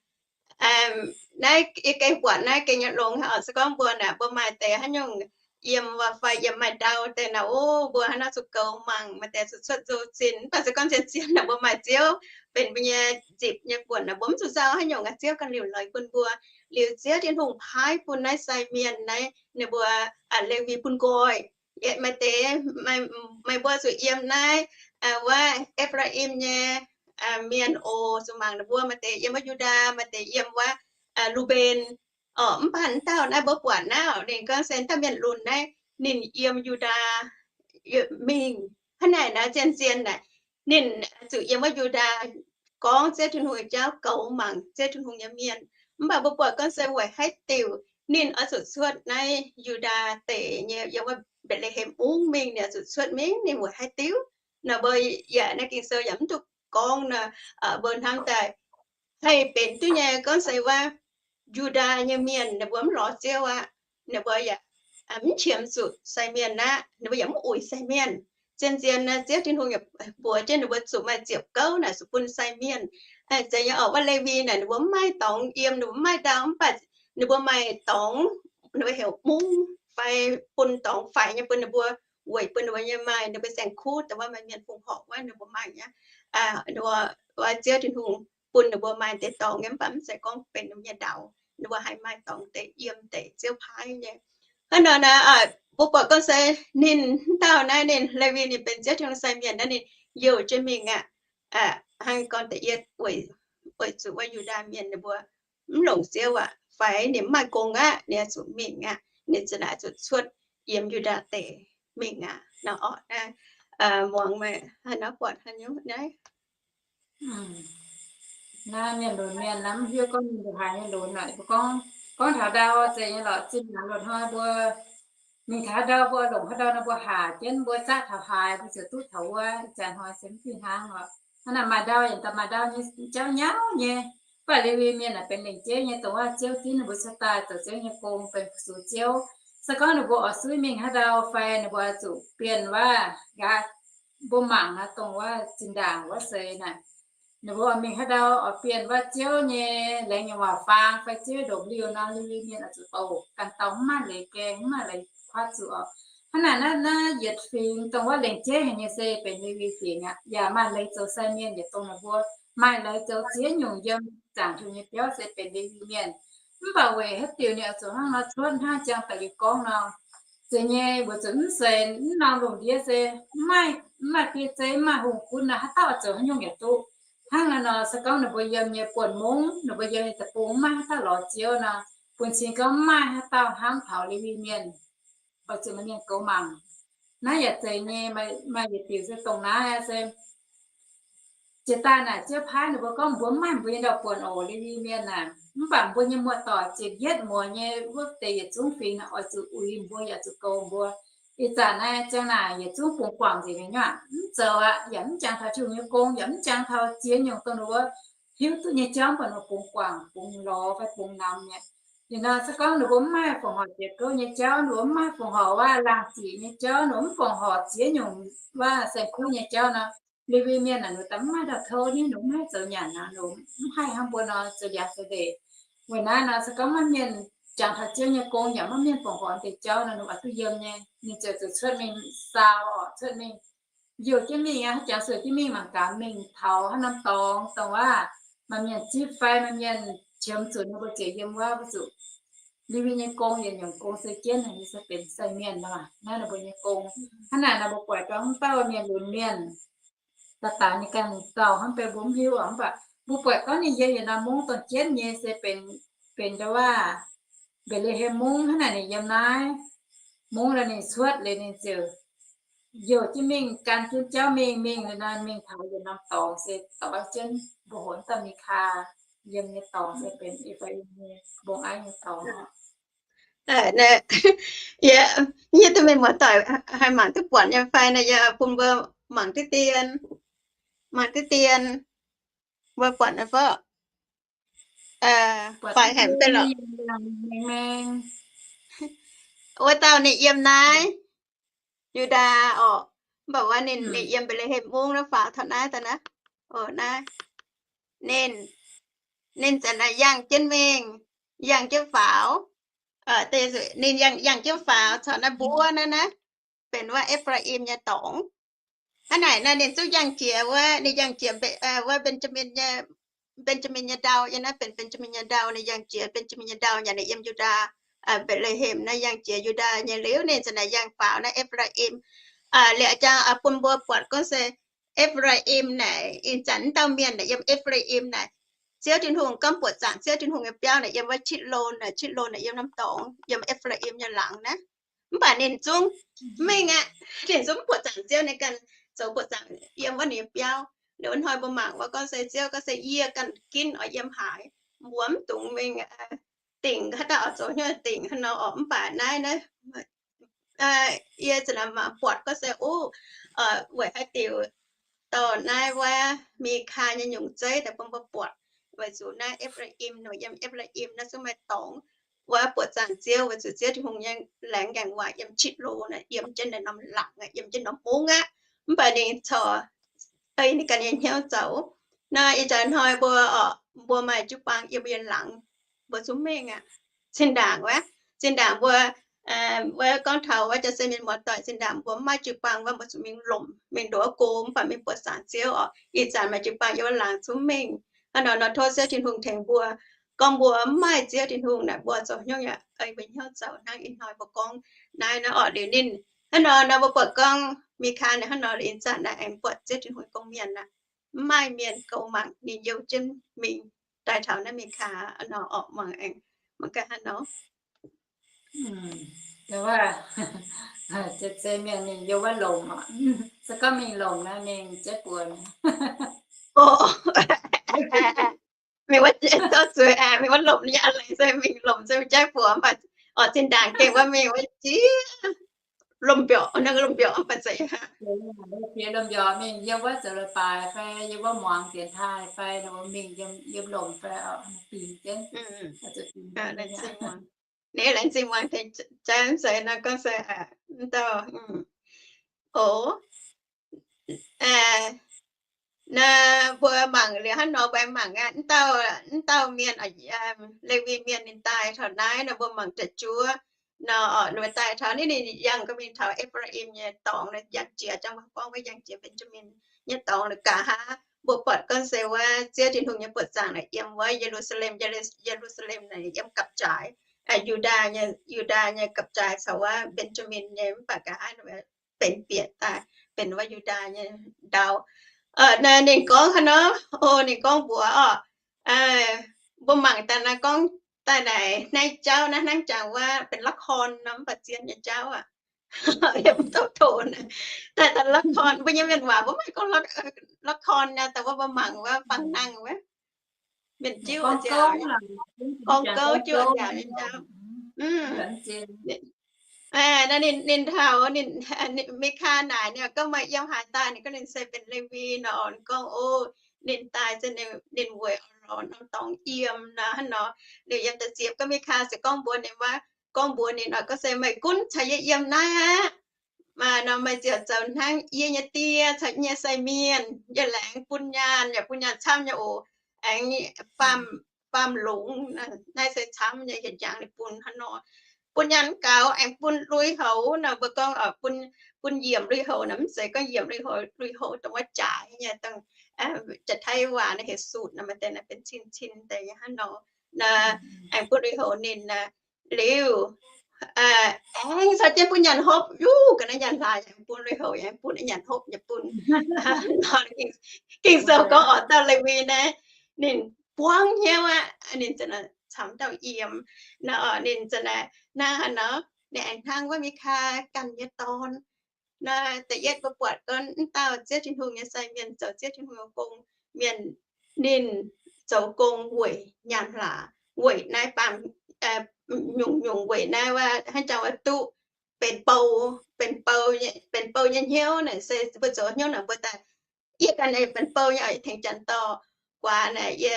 Naaiv yie gengh buatc naaiv gengh nyei longx oc. Se gorngv mbuo naaic, mbuo maaih deix haaix nyungc yiem wuov fai yiem maaih ndau deix naaic, o, mbuo haaix nor zuqc goux mangc, maaih deix zuqc cuotv nzou zinh. Mv baac se gorngv zien-zien naaic mbuo maaih Ziouv benx mbuo nyei nzipc nyei buonc naaic, mbuo mv zuqc nzauh haaix nyungc aqv. Ziouv ganh liuc leiz bun mbuo. Liuz Ziouv Tin-Hungh paaiv bun naaiv sai mienh naaiv ninh mbuo, Lewi bun nqoi. Yietc maaih deix, maaih mbuo zuqc yiem naaiv wuov E^faa^im nyei mienh oc. Zuqc mangc ninh mbuo maaih deix yiem wuov Yu^ndaa, maaih deix yiem wuov Lu^mben. Mv baac dauh naaiv mbuo buatc naaiv, ninh gorngv se dauh mienh lunx naaiv, ninh yiem Yu^ndaa mingh. Hnangv naaic naaiv zien-zien naaic, ninh zuqc yiem wuov Yu^ndaa gorngv Ziouv Tin-Hungh nyei jauv, goux mangc Ziouv Tin-Hungh nyei mienh. Mv baac mbuo buatc gorngv se weic haaix diuc ninh oix zuqc cuotv naaiv Yu^ndaa deic nyei, yiem wuov Mbetc^le^hem mungv mingh, ninh oix zuqc cuotv mingh, ninh weic haaix diuc? Nor mbuo yaac naaiv Ging-Sou yaac mv duqv gorngv nor, mbuo hnamv daaih haih benx duqv nyei gorngv se wuov Yu^ndaa nyei mienh ninh mbuo mv lorz Ziouv aqv. Ninh mbuo yaac mv qiemx zuqc sai mienh aqv. Ninh mbuo yaac mv uix sai mienh. Zien-zien naaiv Ziouv Tin-Hungh yaac mbuox jienv ninh mbuo zuqc maaih ziepc gouv naaic zuqc bun sai mienh. Zeiz nyei oc, wuov Lewi naaic ninh mbuo mv maaih dorngx yiem, ninh mbuo mv maaih ndau, mv baac ninh mbuo maaih dorngx, ninh mbuo heuc mungv fai bun dorngx faix nyei bun ninh mbuo, weic bun ninh mbuo nyei maaih ninh mbuo saeng-kuv dongh wuov maaih mienh fongc horc wuov ninh mbuo maaih nyei. Wuov Ziouv Tin-Hungh bun ninh mbuo maaih deix dorngx nyei, mv baac mv zeiz gorngv benx ninh mbuo nyei ndau. Ninh mbuo haih maaih dorngx deix yiem deix Ziouv paaiv nyei. Hnangv nor naaic, mbuo buatc gorngv se ninh dauh naaiv, ninh Lewi ninh benx Ziouv Tin-Hungh sai mienh naaiv, ninh youh jienv mingh aqv. Hnangv gorngv da'yietv, weic zuqc wuov Yu^ndaa mienh ninh mbuo mv longc Ziouv aqv, fai ninh mv maaih gong aqv, ninh oix zuqc mingh aqv. Ninh za'naaic zuqc cuotv yiem Yu^ndaa deic mingh aqv. Nor orqc, muangx meih haaix nor buatc haaix nyungc naaiv. Naaiv mienh lunx mienh naaiv mv hiuv gorngv ninh ndongc haaix nyei lunx naaic. Gorngv, gorngv taux ndau zeiz nyei lorqc. Zinh ndaangc loz-hnoi mbuo mingh taux haaix ndau, mbuo longc haaix ndau nor mbuo haac jienv, mbuo zatv taux haaix mbuo ziouc duqv taux wuov. Ih zanc hnoi se mv fih hnangv lorqc. Hnangv naaic maaih ndau yaac daaih maaih ndau nyei jauv nyauv nyei. Mv baac Lewi mienh naaic benx lengc jeiv nyei dongh wuov Ziouv ginv ninh mbuo cuotv daaih zoux Ziouv nyei gong, benx fu-sux Ziouv. Se gorngv ninh mbuo oix suiv mingh haaix ndau fai ninh mbuo zuqc bienh wuov, nqa'haav mbuo mangc naaiv dongh wuov zinh ndaangc wuov seix naaic, ninh mbuo oix mingh haaix ndau oix bienh wuov Ziouv nyei laengz nyei waac faang fai Ziouv ndongc liuh nor, Lewi mienh oix zuqc douc ganh dauh, mv maaih leiz gaeng, mv maaih leiz kuaatv zuqc oc. Hnangv naaic naaiv, naaiv yietc fingx dongh wuov lengc jeiv haic nyei se benx Lewi fingx aqv. Yaac maaih leiz zoux sai mienh yietc dongh ninh mbuo, maaih leiz zoux ziex nyungc yiem zaangc Tin-Hungh nyei biauv se benx Lewi mienh. Mv baac weic haaix diuc ninh oix zuqc hnangv nor cuotv, hnangv jang da'liuz gorngv nor, zeiz nyei, weic zuqc mv zeiz mv norm lungh ndiev se mv maaih, mv maaih biei zeiv, mv maaih hungh gunv nor, haaix dauh oix zoux haaix nyungc yaac duqv. Hnangv naaiv nor, se gorngv ninh mbuo yiem nyei buonc mungv, ninh mbuo yiem nyei deic-bung mv maaih haaix dauh lorz Ziouv nor, bun cing gorngv mv maaih haaix dauh hnamv taux Lewi mienh, oix zuqc maaih mienh goux mangc. Naaiv yaac zeiz nyei, maaih yietc diuc se dongh naaiv se jiex daaih naaic Ziouv paaiv ninh mbuo gorngv mbuo mv maaih mbuo nyei ndau-buonc oc, Lewi mienh naaic. Mv baac mbuo nyei muoz-doic ziepc yietv muoz nyei wuov deix yietc zungv fingx naaic oix zuqc uix mbuo, yaac zuqc goux mbuo. Ih zanc naaiv ziang naaic yietc zungv bungx guangc nzengc nyei nyuav, mv zoux aqv, yaac mv jangx taux Tin-Hungh nyei gong, yaac mv jangx taux ziex nyungc dongh ninh mbuo hiuv duqv nyei jauv, mv baac ninh mbuo bungx guangc, bungx lorz fai bungx namx nyei. Liuz nor se gorngv ninh mbuo mv maaih fongc horc ziepc gouv nyei jauv, ninh mbuo mv maaih fongc horc wuov laangh ziqc nyei jauv, ninh mbuo mv fongc horc ziex nyungc wuov saeng-kuv nyei jauv nor, Lewi mienh naaic ninh daaih mv maaih ndau-touv nyei, ninh mv haih zoux nyanc nor, ninh mv haih hnangv mbuo nor zoux liangx zoux ndeic. Weic naaiv nor se gorngv maiv mienh jangx taux Ziouv nyei gong yaac maiv mienh fongc horc deix jauv nor, ninh oix duqv yiem nyei. Ninh ziouc zuqc cuotv mingh saau oc, cuotv mingh youh jienv mingh aqv, jangx sueih jienv mingh mangc gaax mingh taux haaix norm dorngx, dongh waac maaih mienh zipv fai maaih mienh qiemx zuqc ninh mbuo ziouc yiem wuov, mbuo zuqc Lewi nyei gong yietc nyungc gong se jienv haic, se benx sai mienh nor, naaiv ninh mbuo nyei gong. Hnangv naaic nor mbuo buatc gau mv baac mienh lunx mienh daaih daaih ninh ganh gauh hnangv benx mbuo mv hiuv oc. Mv baac mbuo buatc gorngv ninh yiem yietc norm mungv dongh jienv nyei se benx, benx ndau waac Mbetc^le^hem Mungv. Hnangv naaic ninh yiem naaiv mungv nor ninh cuotv liuz ninh ziouc youh jienv mingh gan jienv jauv mingh, mingh liuz nor mingh taux yietc norm dorngx se dorh jienv mbuo hoz dauh Mikaa yiem nyei dorngx se benx E^faa^im nyei mbong aiv nyei dorngx. Yie, yie duqv mienh muoz-doic haih mangc duqv buatc nyei fai nor, yie bun mbuo mangc diqv dien, mangc diqv dien, mbuo buatc nor fai, fai hemx deix lorqc. Wuov dauh ninh yiem naaiv Yu^ndaa oc, mv baac wuov ninh, ninh yiem Mbetc^le^hem Mungv naaiv faaux taux naaiv daaih naaiv. Naaiv ninh, ninh zanc naaiv yangh jienv mingh, yangh jienv faaux, ninh yangh, yangh jienv faaux caux naaiv mbuov naaiv naaiv, benx wuov E^faa^im nyei dorngx. Hnangv naaic naaiv ninh zungv yangh jiex wuov, ninh yangh jiex wuov Benjamin nyei, Benjamin nyei ndau, yie naaiv benx Benjamin nyei ndau, ninh yangh jiex Benjamin nyei ndau, yaac ninh yiem Yu^ndaa, Mbetc^le^hem naaiv yangh jiex Yu^ndaa nyei liuz, ninh zanc naaic yangh faaux naaiv E^faa^im. Liuz jangx bun mbuo buatc gorngv se E^faa^im naaic ih zanc wuov dauh mienh naaic yiem E^faa^im naaic, Ziouv Tin-Hungh gorngv buoqc zaangc Ziouv Tin-Hungh nyei biauv naaic yiem wuov Kitc^lon, Kitc^lon naaic yiem norm dorngx, yiem E^faa^im nyei laangz naaiv. Mv baac ninh zungv mv mingh aqv. Ninh zungv mv buoqc zaangc Ziouv, ninh ganh zoux buoqc zaangc yiem wuov ninh nyei biauv. Liuz hnoi mbuo mangc wuov gorngv se Ziouv gorngv se yie ganh ginv oix yiem haaix, mbuo mv dungx mingh dingc haaix dauh oix zoux hnyouv dingc haaix nor oc. Mv baac naaiv naaiv yie zanc naaic mangc buatc gorngv se, o, weic haaix diuc dorh naaiv wuov Mikaa nyei nyungc zeiv daaih bun mbuo buatc, weic zuqc naaiv E^faa^im, yiem E^faa^im naaiv zungv maaih dorngx wuov buoqc zaangc Ziouv, weic zuqc Ziouv Tin-Hungh nyei laengz ngaengc waac yiem Kitc^lon, yiem jienv naaiv norm laangz, yiem jienv norm mungv aqv. Mv baac ninh corc ei ninh ganh nyei hnyouv zoux. Naaiv ih zanc hnoi mbuo, mbuo maaih jiu-baang yiem mbuo nyei laangz, mbuo zungv mingh aqv. Zinh ndaangc wuov, zinh ndaangc mbuo, wuov gorngv taux wuov jaa se mienh muoz-doic, zinh ndaangc mbuo mv maaih jiu-baang wuov, mbuo zuqc mingh lomc, mingh nduov go, mv baac mingh buoqc zaangc Ziouv oc. Ih zanc maaih jiu-baang yiem wuov laangz zungv mingh. Hnangv nor nor tov Ziouv Tin-Hungh tengx mbuo. Gorngv mbuo mv maaih Ziouv Tin-Hungh naaic, mbuo zoux hnyouv yaac ei mbuo nyei hnyouv zoux hnangv ih hnoi mbuo gorngv naaiv nor oc. Liuz ninh hnangv nor nor mbuo buatc gorngv Mikaa ninh hnangv nor liuz, ih zanc naaiv aengx buatc Ziouv Tin-Hungh nyei gong-mienh aqv. Mv maaih mienh goux mangc, ninh youh jienv mingh daaih taux naaiv Mikaa nor oc. Mangc aengx, mangc gaax hnangv nor. Zeiz mienh mingh youh wuov lomc oc. Se gorngv mingh lomc naaiv mingh jaiv buoz. Mingh wuov, zuqc mingh wuov lomc, yaac laengz se mingh lomc se jaiv buoz, mv baac oc zinh ndaangc gengh wuov mingh wuov jiex lomc mbiorqc, naaiv lomc mbiorqc mv baac zeiz jiex lomc mbiorqc mingh yiem wuov zoux leiz-baaix fai yiem wuov muangx dienx taaih fai mingh yiem lomc fai dingc jienv. Ninh laengz zingh muangx tengx jaiv mv zeiz nor gorngv se mv dauh, o, naaiv mbuo mangc liuz hnangv nor mbuo mangc aqv, mv dauh, mv dauh mienh, Lewi mienh ninh daaih taux naaiv nor mbuo mangc da'juov nor, ninh daaih taux naaiv ninh yangh ga'mingh taux E^faa^im nyei dorngx, yangh jiex, jangx gorngv wuov yangh jiex Benjamin nyei dorngx. Liuz nqa'haav mbuo buatc gorngv se wuov Ziouv Tin-Hungh nyei buoqc zaangc naaic yiem wuov Ye^lu^saa^lem, Ye^lu^saa^lem naaic yiem gapv-jaaix, Yu^ndaa nyei, Yu^ndaa nyei gapv-jaaix caux wuov Benjamin nyei, mv baac nqa'haav benx bieqc daaih benx wuov Yu^ndaa nyei ndau. Ninh gorngv hnangv nor, o, ninh gorngv mbuox oc, mbuo mangc daaih naaiv gorngv daaih naaic naaiv jauv naaiv hnangv jangx wuov benx ละคร nor, mv baac zien nyei jauv aqv. Yie mv duqv tov naaiv, daaih daaih ละคร, mbuo nyei mienh waac mbuo maiv gorngv ละคร naaiv, daaih wuov mbuo mangc wuov fangx nangh wuov, mienh jiuv, gorngv gouv jiuv nziaauc nyei jauv. Ninh taux, Mikaa naaic ninh gorngv meih yiem haaix daaih, ninh gorngv ninh se benx Lewi nor, ninh gorngv o, ninh daaih se ninh weic oix lorz norm dorngx yiem nor, hnangv nor. Liuz yiem da'ziepc gorngv Mikaa se gorngv mbuox ninh wuov, gorngv mbuox ninh nor gorngv se meih gunv caux yie yiem naaiv aqv. Maaih nor meih ziouc zoux hnangv yie nyei die caux yie nyei sai mienh, yie laengz bun nyaanh yaac bun nyaanh camv nyei oc. Aengx faam, baamh longx. Naaiv se camv nyei, yietc jangx ninh bun hnangv nor. Bun nyaanh gaux aengx bun lui-houx nor, mbuo gorngv bun, bun yiemc lui-houx nor, mv zeiz gorngv yiemc lui-houx, lui-houx dongh wuov jaaix nyei, dongh Jaaix-Taiv waac naaiv heuc sutc nor, maaih deix naaiv benx cin-cin deix nyei hnangv nor. Naaiv aengx bun lui-houx ninh liuz, aengx caux jienv bun nyaanh hopv, yuv ga'naaiv nyaanh hlaax yaac bun, lui-houx yaac bun, nyaanh hopv yaac bun. Ging-Sou gorngv oix dauh Lewi naaiv ninh buangv hnyouv aqv, ninh camv dauh yiem. Naaiv ninh zanc naaiv hnangv nor, ninh aengx hnangv wuov Mikaa ganh nyei dorn. Naaiv da'yietv mbuo buatc gorngv mv dauh Ziouv Tin-Hungh nyei sai mienh zoux Ziouv Tin-Hungh nyei gong mienh, ninh zoux gong weic nyaanh hlaax, weic naaiv baamh, nyungc-nyungc weic naaiv wuov hnangv jangx wuov duqv benx bou, benx bou, benx bou nyei hnyouv naaic se mbuo zoux hnyouv naaic mbuo daaih, yie ganh benx bou nyei oc, yie tengx janx dorh guaax naaic yie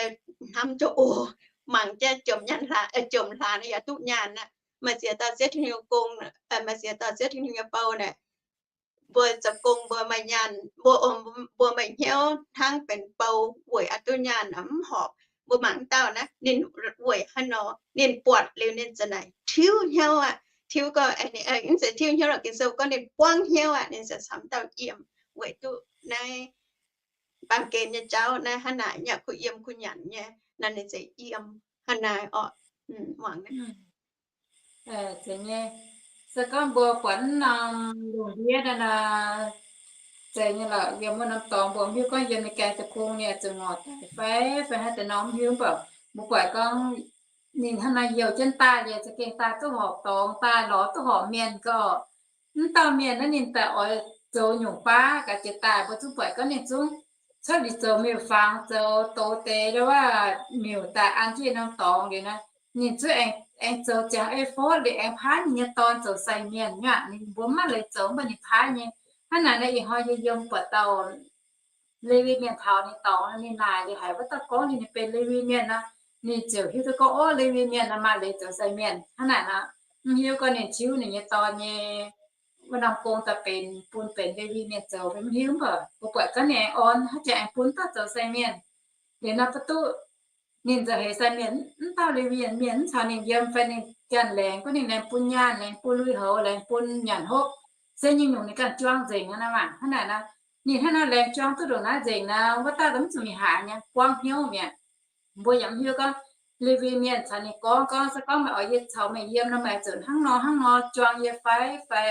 hnamv jienv oc, mangc jienv jomc nyaanh hlaax, jomc hlaax naaic yaac duqv nyaanh aqv. Maaih ziex dauh Ziouv Tin-Hungh nyei gong, maaih ziex dauh Ziouv Tin-Hungh nyei bou naaic, mbuo zoux gong mbuo maaih nyaanh, mbuo, mbuo maaih hnyouv hnangv benx bou weic aqv duqv nyaanh mv horpc. Mbuo mangc mv dauh naaiv ninh weic haaix nor, ninh buatc liuz ninh zanc naaic tiuv hnyouv aqv. Tiuv gorngv, mv zeiz tiuv hnyouv lorqc, Ging-Sou gorngv ninh buangv hnyouv aqv, ninh ziouc camv dauh yiem weic duqv naaiv baamh gen nyei jauv naaiv hnangv naaic, yaac kuh yiem kuh nyanc nyei, naaiv ninh ziouc yiem hnangv naaic orqc. Muangx naaiv. Zeiz nyei. Se gorngv mbuo buatc mv norm lungh ndiev naaiv nor, zeiz nyei lorqc, yiem wuov norm dorngx mbuo mv hiuv gorngv yiem ninh gaeng deic-bung ninh zuqc ngorc daic fai, fai haaix deix norm mv hiuv, mv baac mbuo buatc gorngv ninh hnangv naaiv youh jienv daaih liuz za'gengh daaih duqv horpc dorngx, daaih lorz duqv horpc mienh gorqv. Mv dauh mienh naaiv ninh daaih oix zoux nyungc baav ga'jiex daaih, mbuo zungv buatc gorngv ninh zungv cuotv liuz zoux miuc-fangx, zoux doz deix wuov miuc daaih an jienv norm dorngx liuz naaiv, ninh zungv aengx zoux ziangx ei fov liuz aengx paaiv ninh nyei dorn zoux sai mienh nyei aqv. Ninh mbuo mv maaih leiz zoux mv baac ninh paaiv nyei. Hnangv naaic naaiv ih hnoi yie yiem buatc dauh Lewi Mienh taux ninh dorngx, ninh naaic liuz haiz wuov dauh gorngv ninh benx Lewi Mienh nor, ninh ziouc hiuv duqv gorngv, ov, Lewi Mienh nor maaih leiz zoux sai mienh. Hnangv naaic nor, mv hiuv gorngv ninh tiuv ninh nyei dorn nyei wuov norm gong daaih benx bun benx Lewi Mienh zoux, mv hiuv, mv baac mbuo buatc gorngv ninh aengx orn, haaix jaax aengx bun dauh zoux sai mienh. Liuz nor ba'duqv ninh nzauh heix sai mienh, mv dauh Lewi Mienh mv caux ninh yiem fai ninh ganh laengz, gorngv ninh laengz bun nyaanh, laengz bun lui-houx, laengz bun nyanc hopv, se nyungc-nyungc ninh ganh juang nzengc aqv. Hnangv naaic nor, ninh hnangv nor laengz juang duqv ndongc naaiv nzengc nor, wuov dauh mv zuqc mingh haaix nyungc, buangv hnyouv mi'aqv. Mbuo yaac mv hiuv gorngv Lewi Mienh caux ninh gorngv, gorngv se gorngv meih oix yie caux meih yiem nor, meih zuqc hnangv nor hnangv nor juang yie fai, fai,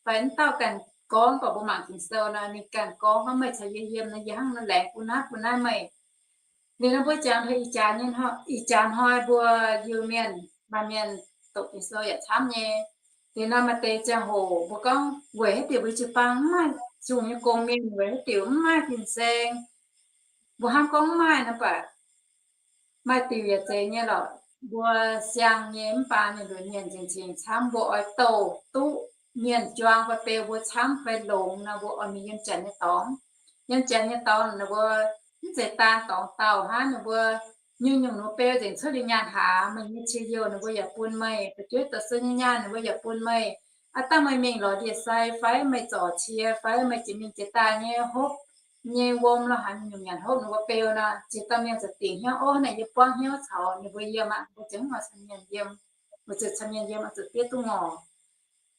fai mv dauh ganh gorngv, gorngv mbuo mangc Ging-Sou nor, ninh ganh gorngv, gorngv meih caux yie yiem nor, yie hnangv nor laengz bun naaiv bun naaiv meih. Liuz nor mbuo jangx taux ih jaax nyei, ih jaax hnoi mbuo Iu-Mienh maaih mienh doqc Ging-Sou yaac camv nyei. Liuz nor maaih deix ziangh hoc mbuo gorngv weic haaix diuc mbuo jiu-baang mv maaih zuqc nyei gong mienh, weic haaix diuc mv maaih fin-saeng. Mbuo hnamv gorngv mv maaih nor, mv baac maaih diuc yaac zeiz nyei lorqc. Mbuo siang nyei mv baac mienh nduqc mienh nzengc-nzengc camv, mbuo oix douh duqv mienh juang fai beu mbuo camv fai longx nor, mbuo oix mingh yiem janx nyei dorngx. Yiem janx nyei dorngx nor, mbuo mv zeiz daan dorngx dauh hnangv, ninh mbuo nyungc-nyungc ninh mbuo beu nzengc cuotv liuz nyaanh hlaax, meih nyei cie-youh ninh mbuo yaac bun meih, fu'jueiv doqc sou nyei nyaanh ninh mbuo yaac bun meih. Aav dangh meih mingh lorz ndie-sai fai meih zorc cie fai meih jiex mingh jiex daaih nyei hopv nyei wuom lorh haaix nyungc nyanc hopv ninh mbuo beu nor, ziex dauh mienh ziouc dingc hnyouv, ov, naaic yie buangv hnyouv caux ninh mbuo yiem aqv, mbuo ziouc mv oix caux mienh yiem, mbuo ziouc caux mienh yiem oix zuqc diev duqv ngorc.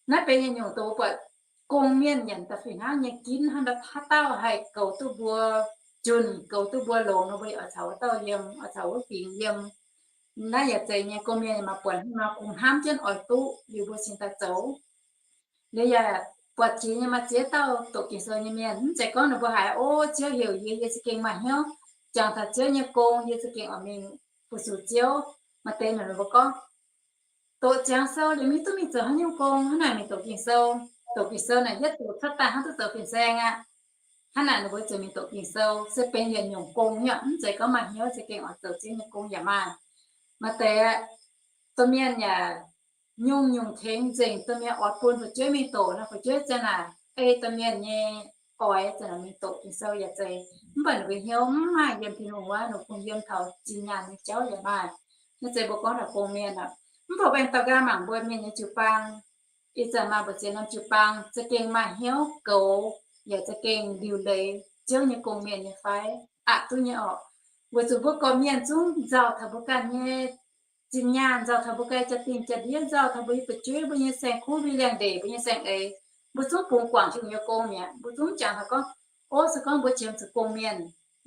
Naaiv benx nyungc-nyungc dongh mbuo buatc gong-mienh nyanc da'fih hnangv nyei ginv hnangv, haaix dauh haih goux duqv mbuo junh, goux duqv mbuo longx nor, mbuo yaac oix caux wuov dauh yiem, oix caux wuov fingx yiem. Naaiv yaac zeiz nyei, gong-mienh maaih buonc hnangv nor kungx hnamv jienv oix duqv liuz mbuo cingx daaih zoux. Liuz yaac buatc jiex nyei maaih ziex dauh doqc Ging-Sou nyei mienh, mv zeiz gorngv ninh mbuo haiz, ov, Ziouv heuc yie, yie za'gengh maaih hnyouv jangx taux Ziouv nyei gong, yie za'gengh oix mingh fu-sux Ziouv. Maaih deix ninh mbuo gorngv, doqc ziangx sou liuz mv hiuv duqv mingh zoux haaix nyungc gong, hnangv naaic mingh doqc Ging-Sou. Doqc Ging-Sou naaic yietv doqc cuotv daaih hnangv duqv zoux fin-saeng aqv. Hnangv naaic ninh mbuo ziouc mingh doqc Ging-Sou, se benx yietc nyungc gong nyei, mv zeiz gorngv maaih hnyouv za'gengh oix zoux Ziouv nyei gong yaac maaih. Maaih deix domh mienh yaac nyungc-nyungc tengx nzengc domh mienh oix bun fu'jueiv mingh doqc nor, fu'jueiv ziang naaic ei domh mienh nyei oix ziang naaic mingh doqc Ging-Sou yaac zeiz. Mv baac ninh mbuo hnyouv mv maaih yiem Tin-Hungh wuov, ninh kungx yiem taux zinh nyaanh nyei jauv yaac maaih. Naaiv zeiz mbuo gorngv taux gong-mienh aqv. Mv baac aengx daux ganh mangc mbuo mienh nyei jiu-baang, ih zanc maaih mbu'ziex norm jiu-baang za'gengh maaih hnyouv goux yaac za'gengh liuc leiz Ziouv nyei gong-mienh nyei fai? Aqc duqv nyei orqc. Weic zuqc mbuo gorqv-mienh zungv nzauh taux mbuo ganh nyei zinh nyaanh, nzauh taux mbuo ganh nyei jaa-dingh jaa-ndiev, nzauh taux mbuo nyei fu'jueiv, mbuo nyei saeng-kuv, mbuo nyei liangx-ndeic, mbuo nyei saeng-eix, mbuo zungv bungx guangc Tin-Hungh nyei gong mi'aqv. Mbuo zungv jangx taux gorngv, ov, se gorngv mbuo qiemx zuqc gong-mienh,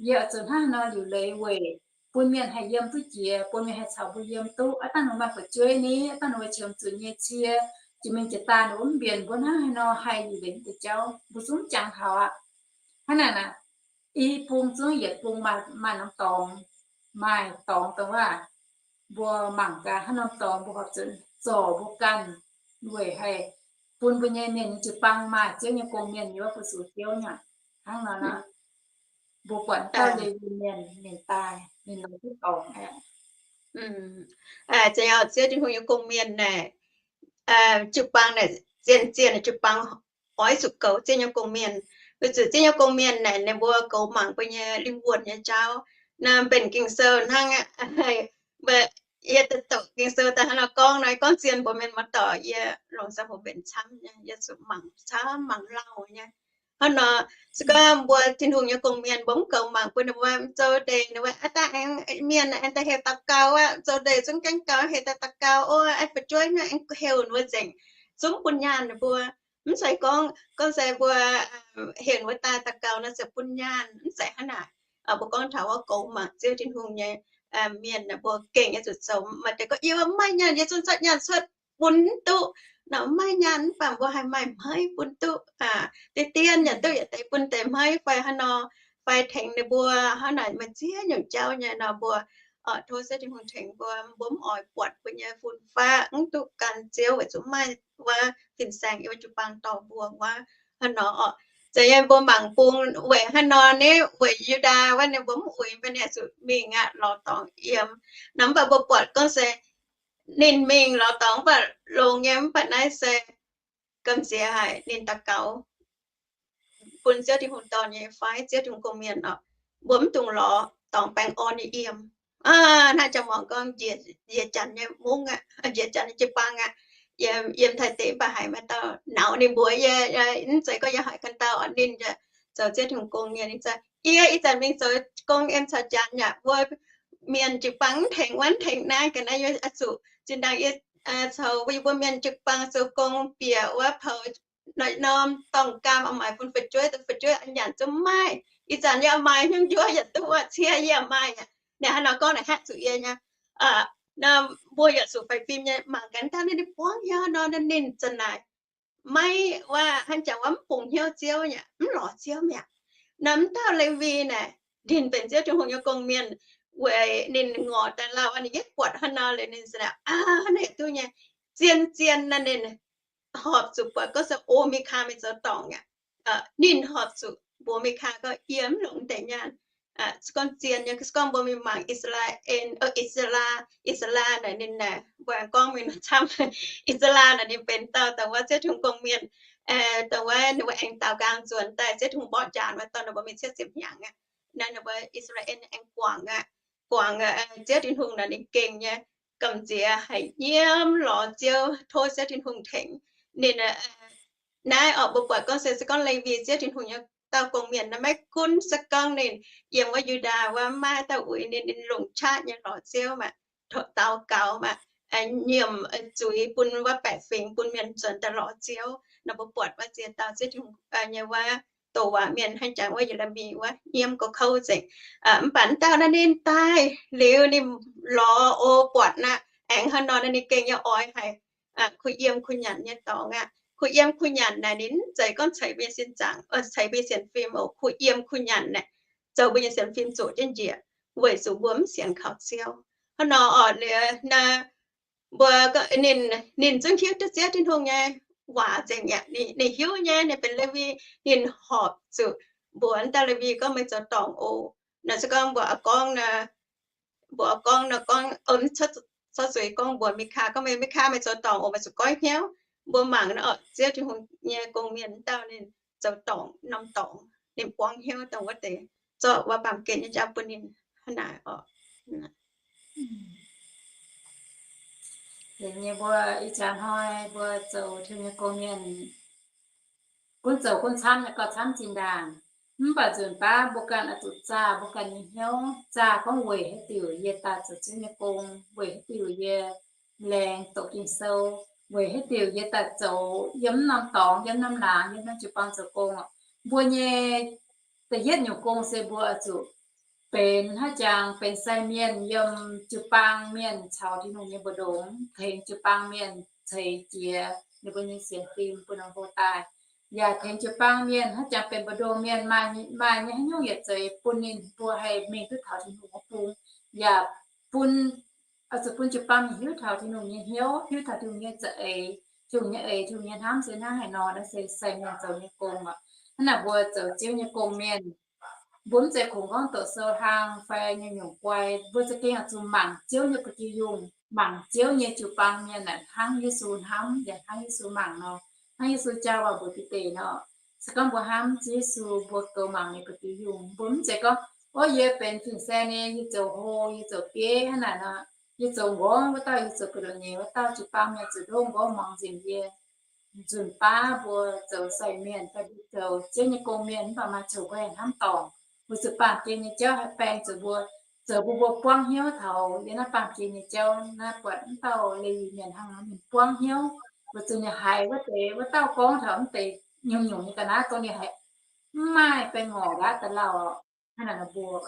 yie oix zuqc hnangv haaix nor liuc leiz weic bun mienh haih yiem duqv jiex, bun mienh haih caux mbuo yiem duqv. Aav dangh ninh maaih fu'jueiv ni, aav dangh ninh qiemx zuqc nyei cie, jiex mingh jiex daaih ninh mv mbienc mbuo hnangv haaix nor haih liuc leiz deix jauv, mbuo zungv jangx taux aqv. Hnangv naaic naaic, i bung zungv yietc bung maaih, maaih norm dorngx, maaih dorngx dongh waac mbuo mangc gaax hnangv norm dorngx mbuo horpc zuqc zorc mbuo ganh weic haih bun mbuo nyei mienh nyei jiu-baang maaih Ziouv nyei gong-mienh yiem wuov fu-sux Ziouv nyei. Hnangv nor, mbuo buatc dauh Lewi mienh ninh daaih ninh longc duqv dorngx aqv. Ziouv Tin-Hungh nyei gong-mienh naaic, jiu-baang naaic, zien-zien jiu-baang oix zuqc goux Ziouv nyei gong-mienh. Weic zuqc Ziouv nyei gong-mienh naaic ninh mbuo goux mangc mbuo nyei lingh wuonh nyei jauv. Naaiv mbenc Ging-Sou hnangv aqv. Mbuo, yie doqc Ging-Sou daaih hnangv nor gorngv nor, gorngv zien mbuox mienh muoz-doic, yie longc ziangh hoc mbenc camv nyei, yie zuqc mangc camv mangc lauh nyei. Hnangv nor, se gorngv mbuo Tin-Hungh nyei gong-mienh mbuo mv goux mangc bun ninh mbuo, zoux ndeic ninh mbuo aav dangh aengx mienh aengx daaih heuc daux gaux aqv, zoux ndeic zungv gaengh gaux heuc daaih daux gaux, ov, aengx fu'jueiv nyei aengx heuc ninh mbuo nzengc, zungv bun nyaanh ninh mbuo. Mv zeiz gorngv, gorngv se mbuo heuc ninh mbuo daaih daux gaux nor ziouc bun nyaanh, mv zeiz hnangv naaic. Mbuo gorngv taux wuov goux mangc Ziouv Tin-Hungh nyei mienh, mbuo gengh oix zuqc zoux. Maaih deix gorngv, yie mv maaih nyaanh, yie zungv zorqv nyaanh cuotv bun mv duqv. Nor mv maaih nyaanh mv baac mbuo haih maaih hmeiv bun duqv. Deix dien yaac duqv yietc deix bun deix hmeiv fai hnangv nor, fai tengx ninh mbuo hnangv naaic. Maaih ziex nyungc jauv nyei nor mbuo tov Ziouv Tin-Hungh tengx mbuo, mbuo mv oix buatc mbuo nyei fun-faqv mv duqv gan Ziouv weic zuqc maaih wuov fin-saeng yiem jiu-baang dorh mbuo wuov hnangv nor oc. Zeiz nyei mbuo mangc bung weic hnangv nor ni, weic Yu^ndaa wuov ninh mbuo mv uix mbuo, ninh zuqc mingh aqv, lorz dorngx yiem. Nor mv baac mbuo buatc gorngv se ninh mingh lorz dorngx mv baac longx nyei, mv baac naaiv se gamh nziex haic ninh daux gaux bun Ziouv Tin-Hungh dorn nyei fai Ziouv Tin-Hungh gong-mienh oc. Mbuo mv dungx lorz dorngx baengh orn nyei yiem. Hnangv jang-muangx gorngv, njiec janx nyei mungv aqv, njiec janx nyei jiu-baang aqv. Yiem Taiv deic mv baac haiz maaih dauh nauz ninh mbuox yie, mv zeiz gorngv yie haiz ganh dauh, ninh zoux Ziouv Tin-Hungh gong nyei. Ninh zanc, yie ih zanc mingh zoux gong yiem caux janx yaac mbuo mienh jiu-baang mv tengx wuov mv tengx naaiv, ga'naaiv yie oix zuqc zinh ndaangc yie coux yie mbuo mienh jiu-baang zoux gong bieqc wuov poux norm dorngh gaam, oix maaic bun fu'jueiv, fu'jueiv oix nyanc zungv mv maaih. Ih zanc yie oix maaic hnyouv njuov yietc duqv cie yie maaih aqv. Ninh hnangv nor gorngv naaic haav zuqc yie nyei. Mbuo yaac zuqc faix fim nyei, mangc gaax dauh naaiv ninh buangv hnyouv nor, ninh zanc naaic maiv, wuov hnangv jangx wuov mv bungx hnyouv Ziouv nyei, mv lorz Ziouv mi'aqv. Naaiv m'dauh Lewi naaic, ninh benx Ziouv Tin-Hungh nyei gong-mienh, weic ninh ngorc daaih lauh, ninh yietv buatc hnangv nor liuz ninh zanc naaic, aa, hnangv naaic duqv nyei. Zien-zien naaiv ninh horpc zuqc buatc gorngv se O^mi^kaa mingh zoux dorngc aqv. Ninh horpc zuqc mbuox O^mi^kaa gorngv, yie mv longc deix nyaanh. Se gorngv zien nyei, se gorngv mbuo mingh mangc I^saa^laa^en, I^saa^laa, I^saa^laa naaic ninh naaic, mbuo aengx gorngv mingh nor camv. I^saa^laa naaic ninh benx dauh dongh wuov Ziouv Tin-Hungh gong-mienh, dongh wuov ninh mbuo aengx daaux nqaang nzuonx daaih Ziouv Tin-Hungh mborqv njaanx wuov dorh ninh mbuo mingh cietv ziepc hnyangx aqv. Naaiv ninh mbuo I^saa^laa^en aengx guangc aqv, guangc Ziouv Tin-Hungh naaic ninh gengh nyei gamh nziex haic, nyiemv lorz Ziouv, tov Ziouv Tin-Hungh tengx ninh. Naaiv oc, mbuo buatc gorngv se, se gorngv Lewi Ziouv Tin-Hungh nyei dauh gong-mienh naaiv, maiv gunv se gorngv ninh yiem wuov Yu^ndaa wuov maiv maaih dauh uix ninh, ninh longc qaqv nyei lorz Ziouv maah, daaux gaux maah, nyiemc zuiz bun wuov baeqc fingx bun mienh nzuonx daaih lorz Ziouv. Nor mbuo buatc wuov ziex dauh Ziouv Tin-Hungh nyei wuov douc waac mienh hnangv jangx wuov Ye^le^mi wuov nyiemv gauh kouv nzengc. Mv baac m'dauh naaiv ninh daaih liuz ninh lorz o buatc naaic, aengx hnangv nor naaic ninh gengh nyei oix haic kuh yiem kuh nyanc nyei dorngx aqv. Kuh yiem kuh nyanc naaic ninh mv zeiz gorngv ceix mbuo nyei sin zaangc, ceix mbuo nyei sienx fim oc. Kuh yiem kuh nyanc naaic zoux mbuo nyei sienx fim zoqc jienv njiec, weic zuqc mbuo mv sienx kaux Ziouv. Hnangv nor oc, liuz naaic mbuo, ninh, ninh zungv hiuv duqv Ziouv Tin-Hungh nyei waac nzengc aqv. Ninh hiuv nyei, ninh benx Lewi, ninh horpc zuqc mbuox dauh Lewi gorngv meih zoux dorngc oc. Naaic se gorngv mbuo gorngv, mbuo gorngv nor gorngv, zorqv zuiz gorngv mbuox Mikaa gorngv, meih Mikaa meih zoux dorngc oc, meih zuqc goiv hnyouv. Mbuo mangc nor, Ziouv Tin-Hungh nyei gong-mienh dauh ninh zoux dorngc norm dorngx, ninh buangv hnyouv dongh wuov deix, zorqv wuov baamh gen nyei jauv bun ninh hnangv naaic oc. Nyei mbuo ih jaax hnoi mbuo zoux Tin-Hungh nyei gong-mienh, gunv zoux gunv camv nyei, gauh camv zinh ndaangc. Mv baac nzunc baav mbuo ganh oix zuqc zaah mbuo ganh nyei hnyouv, zaah gorngv weic haaix diuc yie daaih zoux Ziouv nyei gong, weic haaix diuc yie laengz doqc Ging-Sou, weic haaix diuc yie daaih zoux yiem mv norm dorngx, yiem norm laangz, yiem norm jiu-baang zoux gong oc. Mbuo nyei da'yietv nyungc gong se mbuo oix zuqc benx haaix jangx benx sai mienh yiem jiu-baang mienh caux Tin-Hungh nyei mbu'ndongx, tengx jiu-baang mienh ceix jiez ninh mbuo nyei sienx fim bun ninh mbuo daaih, yaac tengx jiu-baang mienh haaix jangx benx mbu'ndongx mienh maaih, maaih nyei haaix nyungc yietc zeiz bun ninh mbuo haih mingh duqv taux Tin-Hungh wuov bung, yaac bun, oix zuqc bun jiu-baang mienh hiuv taux Tin-Hungh nyei hnyouv, hiuv taux Tin-Hungh nyei za'eix, Tin-Hungh nyei eix, Tin-Hungh nyei hnamv se hnangv haaix nor. Naaiv se sai mienh zoux nyei gong oc. Hnangv naaic mbuo zoux Ziouv nyei gong mienh, mbuo mv zeiz kungx gorngv doqc sou hlang fai nyungc-nyungc guai, mbuo za'gengh oix zuqc mangc Ziouv nyei ba'gi yungh, mangc Ziouv nyei jiu-baang mienh naaic hnangv Yesu hnamv yaac hnangv Yesu mangc nor, hnangv Yesu jaa waac mbuox Bide nor. Se gorngv mbuo hnamv Ziouv Yesu, mbuo goux mangc ninh ba'gi yungh. Mbuo mv zeiz gorngv, ov, yie benx fin-saeng nyei, yie zoux hlo, yie zoux bieiv hnangv naaic nor, yie zoux nqorngv wuov dauh, yie zoux ga'ndongx nyeic wuov dauh, jiu-baang mienh zuqc ndongv nqorngv muangx nzengc yie. Nzunc baav mbuo zoux sai mienh fai mbuo zoux Ziouv nyei gong mienh mv baac maaih ziangh hoc mbuo haih hnamv dorngc, weic zuqc baamh gen nyei jauv haih baeng zuqc mbuo, zoux bun mbuo buangv hnyouv taux yiem naaiv baamh gen nyei jauv. Naaiv buatc mv dauh Lewi mienh hnangv nor, ninh buangv hnyouv weic zuqc ninh haiz wuov deix, wuov dauh gorngv taux mv deix nyungc-nyungc nyei ga'naaiv dongh ninh haiz mv maaih baengh orqc ndaatv daaih lauh. Hnangv naaic mbuo,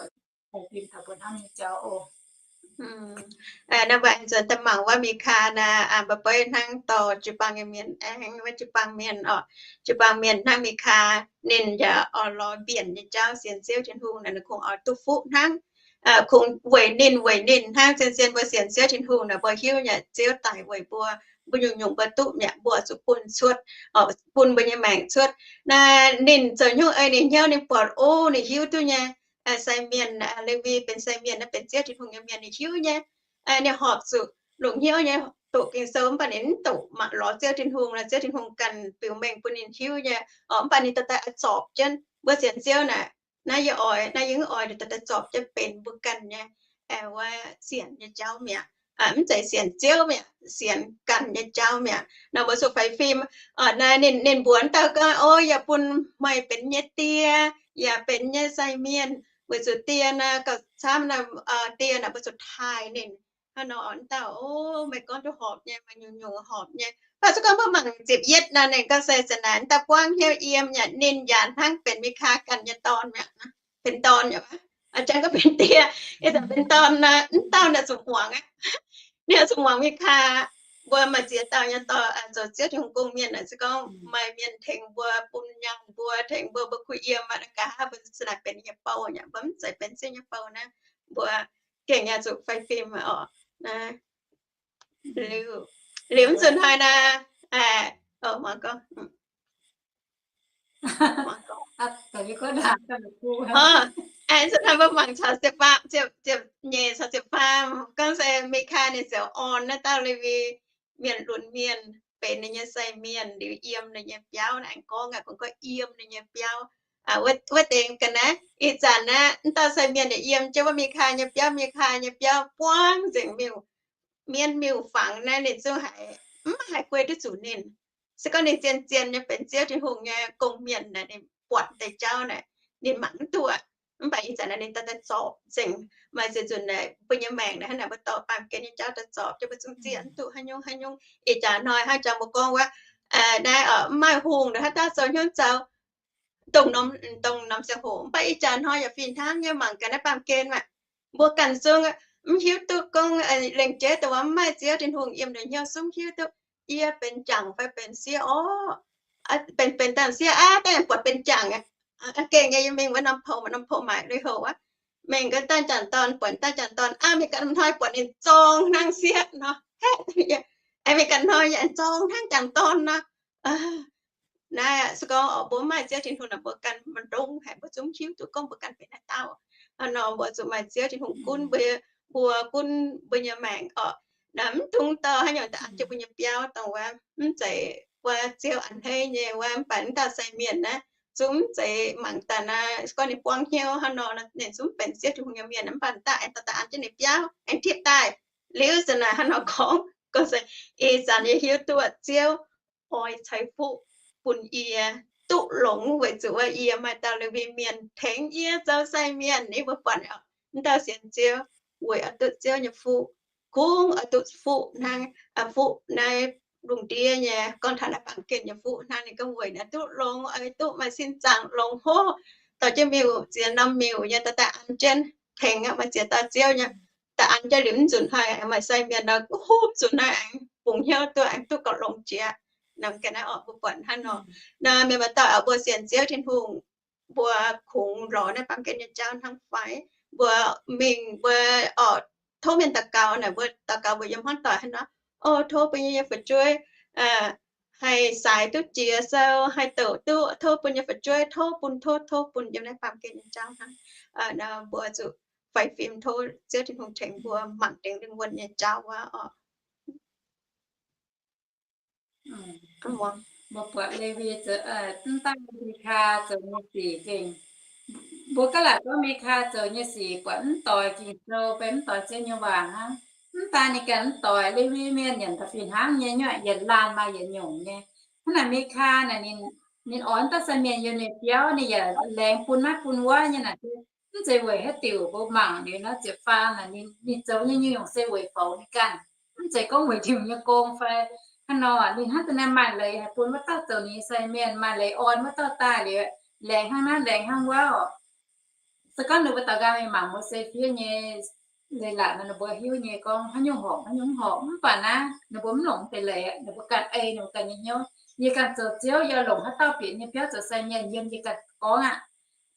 fim taux mbuo hnamv nyei jauv oc. Naaiv mbuo aengx nzuonx daaih mangc wuov Mikaa naaic, mba'beiv hnangv dorh jiu-baang nyei mienh, aengx wuov jiu-baang mienh oc, jiu-baang mienh hnangv Mikaa, ninh yaac oix lorz mbienc nyei jauv sienx Ziouv Tin-Hungh naaic, ninh kungx oix duqv fuqv hnangv. Kungx weic ninh, weic ninh hnangv. Zien-zien mbuo sienx Ziouv Tin-Hungh naaic, mbuo hiuv nyei Ziouv daic weic mbuo, mbuo nyungc-nyungc mbuo duqv mi'aqv, mbuo zuqc bun cuotv, bun mbuo nyei maengc cuotv. Naaiv ninh zoux hnyouv ei ninh hnyouv, ninh buatc, o, ninh hiuv duqv nyei. Sai mienh, Lewi benx sai mienh, naaiv benx Ziouv Tin-Hungh nyei mienh, ninh hiuv nyei. Ninh horpc zuqc longc hnyouv nyei doqc Ging-Sou, mv baac ninh mv doqc mangc lorz Ziouv Tin-Hungh, lorz Ziouv Tin-Hungh ganh biux mengh bun ninh hiuv nyei. Mv baac ninh dorh daaih zorpc jienv mbuo sienx Ziouv naaic, naaiv yie oix, naaiv yie mv oix, ninh dorh daaih zorpc jienv benx mbuo ganh nyei wuov sienx nyei jauv mi'aqv. Mv zeiz sienx Ziouv mi'aqv, sienx ganh nyei jauv mi'aqv. Nor mbuo zuqc faix fim. Naaiv ninh, ninh mbuox dauh gorngv, o, yaac bun meih benx nyei die, yaac benx nyei sai mienh, weic zuqc die naaiv gauh camv naaiv, die naaiv mbuo zuqc taaih ninh. Hnangv nor oc, dauh, o, meih gorngv duqv horpc nyei, meih nyungc-nyungc horpc nyei. Mv baac se gorngv mbuo mangc ziepc yietv naaiv, ninh gorngv se zanc naaic dauh buangv hnyouv yiem yaac ninh yaac hnangv benx Mikaa ganh nyei dorn mi'aqv. Benx dorn yaac, jang gorngv benx die, ih zanc benx dorn naaiv, mv dauh naaic zuqc muangx aqv. Ninh zuqc muangx Mikaa. Mbuo maaih ziex dauh nyei dorh zoux Ziouv Tin-Hungh gong mienh naaic, se gorngv maaih mienh tengx mbuo, bun nyaanh mbuo, tengx mbuo, mbuo kuh yiem aqv. Nqa'haav mbuo zanc naaic benx nyei bou nyei, mbuo mv zeiz benx Ziouv nyei bou naaiv, mbuo gengh yaac zuqc faix fim oc. Liuz, liuz mv zuqc hnoi naaiv, muangx gorngv, mv zuqc hnoi mbuo mangc caux ziepc faam, ziepc, ziepc nyeic caux ziepc faam, gorngv se Mikaa ninh ziouc orn naaiv dauh Lewi mienh lunx mienh benx ninh nyei sai mienh, liuz yiem ninh nyei biauv. Naaiv aengx gorngv aqv, kungx gorngv yiem ninh nyei biauv. Wuov deix ga'naaiv, ih zanc naaiv, mv dauh sai mienh yaac yiem jienv wuov Mikaa nyei biauv. Mikaa nyei biauv buangv nzengc, miuc, mienv miuc-fangx naaiv, ninh zungv haiz mv haih guei duqv zuqc ninh. Se gorngv ninh zien-zien nyei benx Ziouv Tin-Hungh nyei gong-mienh naaic, ninh buatc deix jauv naaic, ninh mangc mv duqv aqv. Mv baac ih zanc naaiv ninh daaih, daaih zorpc nzengc. Maaih ziex nzunc naaic, mbuo nyei maengc naaic, hnangv naaic mbuo dorh baamh gen nyei jauv daaih zorpc jienv, mbuo zungv zieqv mv duqv haaix nyungc haaix nyungc. Ih jaax hnoi hnangv jangx mbuo gorngv wuov, naaiv mv maaih hungh, hnangv daaih zoux hnyouv zaux dongh norm, dongh norm ziangh hoc. Mv baac ih jaax hnoi yaac fih hnangv nyei, mangc gaax naaiv baamh gen maah, mbuo ganh zungv mv hiuv duqv gorngv lengc jeiv dongh wuov mv maaih Ziouv Tin-Hungh yiem ninh hnyouv, zungv hiuv duqv yie benx jangc fai benx sieqv orqc. Benx, benx dangh sieqv aqv, daaih buatc benx jangc aqv. Gengh nyei, yie mingh wuov norm pou, norm pou maaic lui-houx aqv. Mingh ga'dangh jangc dorn, buatc dangh jangc dorn aqv. Mingh ganh hnoi buatc ninh zorng hnangv sieqv nor. Mingh ganh hnoi yaac zorng hnangv jangc dorn nor. Naaiv se gorngv mbuo mv maaih Ziouv Tin-Hungh naaic, mbuo ganh m'ndongx haic, mbuo zungv hiuv duqv gorngv mbuo ganh benx haaix dauh. Hnangv nor mbuo zuqc maaih Ziouv Tin-Hungh gunv mbuo, mbuo gunv mbuo nyei maengc orqc. Naaiv mv tungx dorh haaix nyungc daaih an jienv mbuo nyei biauv, dongh wuov mv zeiz wuov Ziouv a'hneiv nyei wuov. Mv baac mv dauh sai mienh naaiv zungv mv zeiz mangc daaih naaiv, se gorngv ninh buangv hnyouv hnangv nor, ninh zungv benx Ziouv Tin-Hungh nyei mienh, mv baac daaih aengx dorh daaih an jienv ninh biauv, aengx tipv daaih. Liuz zanc naaic hnangv nor gorngv, gorngv se, ih zanc yie hiuv duqv Ziouv oix ceix fuqv bun yie, duqv longx weic zuqc wuov yie maaih dauh Lewi Mienh tengx yie zoux sai mienh. Ninh mbuo buatc wuov dauh sienx Ziouv weic oix duqv Ziouv nyei fuqv, kungx oix duqv fuqv hnangv, fuqv naaiv lungh ndiev nyei, gorngv taux naaiv baamh gen nyei fuqv hnangv. Ninh gorngv weic naaiv duqv longx, oix duqv maaih sin zaangc longx hlo, dorh jienv miuc, ziex norm miuc nyei daaih daaih an jienv tengx aqv, maaih ziex dauh Ziouv nyei daaih an jienv liuz, mv nzunc hnoi maaih sai mienh nor, huv zuqc naaiv aengx bungx hnyouv duqv, aengx duqv gauh longx jiex. Naaiv ga'naaiv orqc, mbuo buatc hnangv nor. Naaiv mienh maaih dauh mbuo sienx Ziouv Tin-Hungh, mbuo kungx lorz naaiv baamh gen nyei jauv hnangv fai? Mbuo mingh mbuo orqc, tov mienh daux gaux naaic, mbuo daux gaux mbuo yiem hmuangv doic hnangv nor, o, tov bun yie nyei fu'jueiv haih saaix duqv jiex sou, haih douc duqv, tov bun nyei fu'jueiv, tov bun, tov, tov bun, yiem naaiv baamh gen nyei jauv hnangv. Mbuo zuqc faix fim tov Ziouv Tin-Hungh tengx mbuo mangc dengx lingh wuonh nyei jauv wuov orqc. Mbuo buatc Lewi zoux, mv daaih Mikaa zoux nyei sic gengh, mbuo gaav laaic gorngv Mikaa zoux nyei sic buatc mv doix Ging-Sou fai mv doix Ziouv nyei waac hnangv. Mv daaih ninh ganh mv doix, Lewi Mienh nyanc da'fih hnangv nyei, nyuoqc yietc laanh maaih yietc nyungc nyei. Hnangv naaic Mikaa naaic ninh, ninh oix dauh sai mienh yiem ninh biauv, ninh yaac laengz bun naaiv bun wuov nyei naaic, mv zeiz weic haaix diuc. Mbuo mangc liuz naaiv ziepc faam naaic, ninh zoux nyei nyungc-nyungc se weic faaux ninh ganh, mv zeiz gorngv weic Tin-Hungh nyei gong fai hnangv nor. Ninh hnangv da'naaiv maaih leiz haih bun wuov dauh zoux ninh nyei sai mienh, maaih leiz orn wuov dauh daaih liuz, laengz hnangv naaiv laengz hnangv wuov oc. Se gorngv ninh mbuo daux gaux mingh mangc Mose fiev nyei leiz-latc nor, ninh mbuo hiuv nyei gorngv haaix nyungc horpc, haaix nyungc mv horpc. Mv baac naaiv ninh mbuo mv longc deix leiz, ninh mbuo ganh ei ninh mbuo ganh nyei hnyouv. Yie ganh zoux Ziouv, yie longc haaix dauh bieqc nyei biauv zoux sai mienh yiem yie ganh gorngv aqv.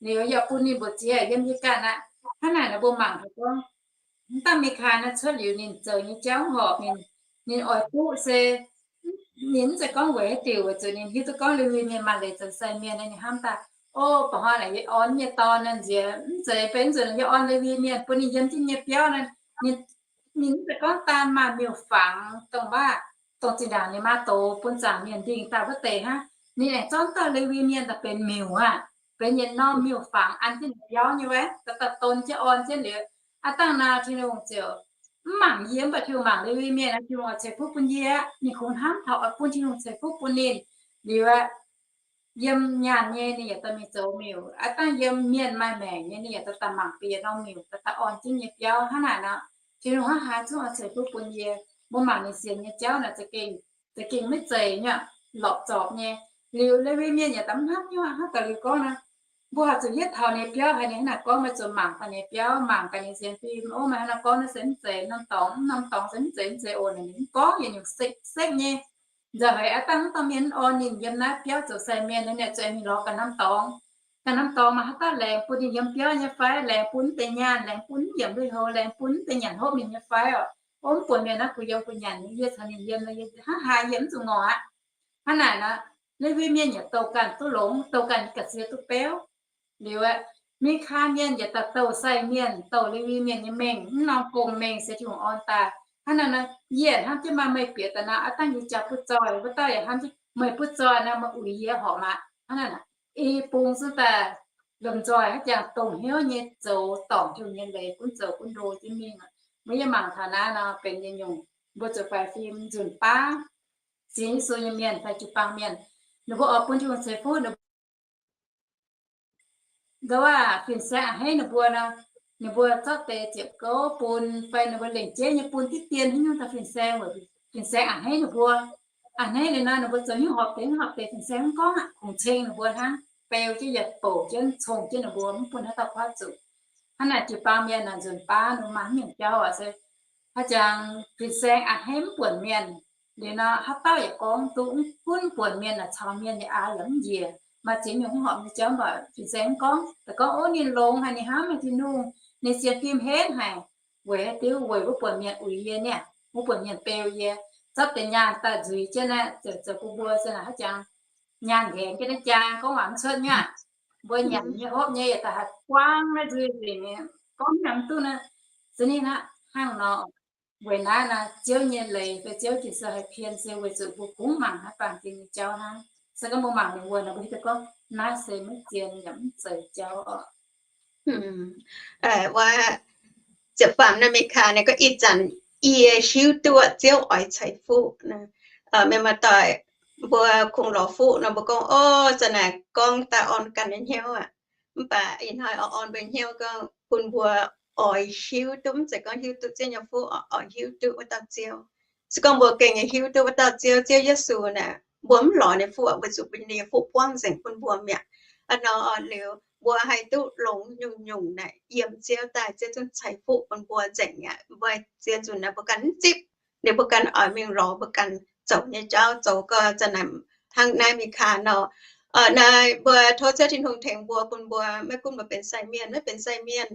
Liuz yaac bun ninh mbuox ziex yiem yie ganh aqv. Hnangv naaic ninh mbuo mangc taux gorngv, mv dangh Mikaa naaiv cuotv liuz ninh zoux nyei jauv horpc, ninh, ninh oix duqv se, ninh mv zeiz gorngv weic haaix diuc, weic zuqc ninh hiuv duqv gorngv Lewi Mienh maaih leiz zoux sai mienh, ninh hnamv daaih, o, ba'hnoi naaic yie orn nyei dorn naaiv nziex, mv zeiz benx nzunc yie orn Lewi Mienh bun ninh yiem jienv nyei biauv naaiv. Ninh mv zeiz gorngv daan maaih miuc fangx dongh waac, dongh zinh ndaangc ninh maa doz bun zaangc mienh ndingh daaih wuov deix hnangv. Ninh aengx zorqv dauh Lewi Mienh daaih benx miuc aqv, benx yietc norm miuc fangx an jienv ninh biauv nyei wuov, daaih daaih don jienv orn jienv liuz, aav dangh naaiv Tin-Hungh ziouc mv mangc yie, mv baac Tin-Hungh mangc Lewi Mienh, Tin-Hungh oix ceix fuqv bun yie aqv. Ninh kungx hnamv taux oix bun Tin-Hungh ceix fuqv bun ninh. Liuz aqv, yiem nyaanh nyei ninh yaac daaih mingh zoux miuc, aav dangh yiem mienh maaih maengc nyei ninh yaac daaih daaih mangc bieqc norm miuc daaih daaih orn jienv nyei biauv. Hnangv naaic nor, Tin-Hungh hnangv haaix zungv oix ceix fuqv bun yie. Mbuo mangc ninh sienx nyei jauv naaic za'gengh, za'gengh maiv zeiz nyei, lorpc zorpc nyei. Liuz Lewi Mienh yaac daaih mv hnamv nyei, hnangv daaih liuz gorngv nor, mbuo haih zuqc hietv taux ninh nyei biauv haic. Ninh hnangv naaic gorngv, meih zuqc mangc daaih ninh biauv, mangc gaax ninh sienx fim. O, meih hnangv naaic gorngv naaiv se mv zeiz norm dorngx, mv norm dorngx se mv zeiz, mv zeiz oc. Ninh mv gorngv yietc nyungc sekv-sekv nyei. Nzauh haiz aav dangh mv dorh mienh orn ninh yiem naaiv biauv zoux sai mienh, ninh zuqc mingh lorz ganh norm dorngx. Ganh norm dorngx maaih haaix dauh laengz bun ninh yiem biauv nyei fai? Laengz bun mv deix nyaanh, laengz bun mv yiemc lui-houx, laengz bun mv deix nyanc hopv ninh nyei fai oc? O, mv buonc mienh naaiv, kuh yiem kuh nyanc, yie caux ninh yiem, yie hnangv haaix yie mv zuqc ngorc aqv. Hnangv naaic nor, Lewi Mienh yaac douh ganh duqv longx, douh ganh ga'sie duqv beuv. Liuz aqv, Mikaa Mienh yaac daaih douh sai mienh, douh Lewi Mienh nyei mengh, mv norm gong-mengh se Tin-Hungh orn daaih. Hnangv naaic nor, yie hnamv jienv maaih meih bieqc daaih nor, aav dangh yie jaa butv zoih, wuov dauh yaac hnamv jienv meih butv zoih nor, meih uix yie horpc maah. Hnangv naaic, i bung zungv daaih lomh nzoih haaix jangx dongh hnyouv nyei zoux dorngc Tin-Hungh nyei leiz, gunv zoux gunv ndo jienv mingh. Mbuo yie mangc taux naaiv nor benx yietc nyungc mbuo zuqc faix fim nzunc baav sienx Yesu nyei mienh fai jiu-baang mienh, ninh mbuo oix bun Tin-Hungh ceix fuqv, ninh mbuo, ndau wuov fin-saeng a'hneiv ninh mbuo nor, ninh mbuo zorqv deix ziepc gouv bun, fai ninh mbuo lengc jeiv nyei bun diqv dien haaix nyungc daaih fin-saeng, fin-saeng a'hneiv ninh mbuo. A'hneiv liuz nor, ninh mbuo zoux nyungc horpc deix, horpc deix fin-saeng mv gorngv aqv, kungx ceng ninh mbuo hnangv, beu jienv yaac bouc jienv cong jienv ninh mbuo, mv bun haaix dauh kuaaiv zuqc. Hnangv naaic jiu-baang mienh naaic nzunc baav ninh mbuo maaih haaix nyungc jauv oc se, haaix jangx fin-saeng a'hneiv mv buonc mienh. Liuz nor, haaix dauh yaac gorngv duqv, mv gunv buonc mienh naaic caux mienh yaac aax yaac mv njiec, maaih ziex nyungc mv horpc nyei jauv, mv baac fin-saeng mv gorngv. Daaih gorngv, ov, ninh longx haic, ninh hnamv haic Tin-Hungh, ninh sienx fim henv haic. Weic haaix diuc? Weic wuov buonc mienh uix yie niaa, wuov buonc mienh beu yie, zorqv deix nyaanh daaih nzuiz jienv naaiv, zoux, zoux bun mbuo se naaic haaix jangx nyaanh nqaengx jienv naaiv jaa gorngv waac mv cuotv nyei aqv. Mbuo nyanc nyei hopv nyei yaac daaih haih buangv naaiv nzuih nzengc nyei, gorngv mv nangc duqv naaiv. Se ninh hnangv, hnangv nor, weic naaiv nor, Ziouv nyei leiz fai Ziouv Ging-Sou haih pien se weic zuqc mbuo kungx mangc naaiv baamh gen nyei jauv hnangv. Se gorngv mbuo mangc mingh wuonh nor, mbuo hiuv duqv gorngv naaiv se maiv zien yaac mv zeiz jauv oc. Wuov ziepc faam naaiv Mikaa ninh gorngv, ih zanc yie hiuv duqv Ziouv oix ceix fuqv. Meih maaih doic mbuo kungx lorz fuqv nor, mbuo gorngv, Ov, za'naaic gorngv daaih orn ganh nyei hnyouv aqv. Mv baac ih hnoi oix orn mbuo hnyouv gorngv bun mbuo oix hiuv duqv, mv zeiz gorngv hiuv duqv Ziouv nyei fuqv, oix hiuv duqv wuov dauh Ziouv. Se gorngv mbuo gengh hiuv duqv wuov dauh Ziouv, Ziouv Yesu naaic, mbuo mv lorz ninh nyei fuqv weic zuqc ninh nyei fuqv buangv nzengc bun mbuo mi'aqv. Aa, nor liuz mbuo haih duqv longx nyungc-nyungc naaic yiem Ziouv daaih, Ziouv zungv ceix fuqv bun mbuo nzengc aqv. Mbuo zien nzunc naaic mbuo ganh mv zipv, liuz mbuo ganh oix mingh lorz mbuo ganh zoux nyei jauv, zoux gau za'naaic hnangv naaiv Mikaa nor. Naaiv mbuo tov Ziouv Tin-Hungh tengx mbuo, bun mbuo maiv gunv mbuo benx sai mienh, maiv benx sai mienh,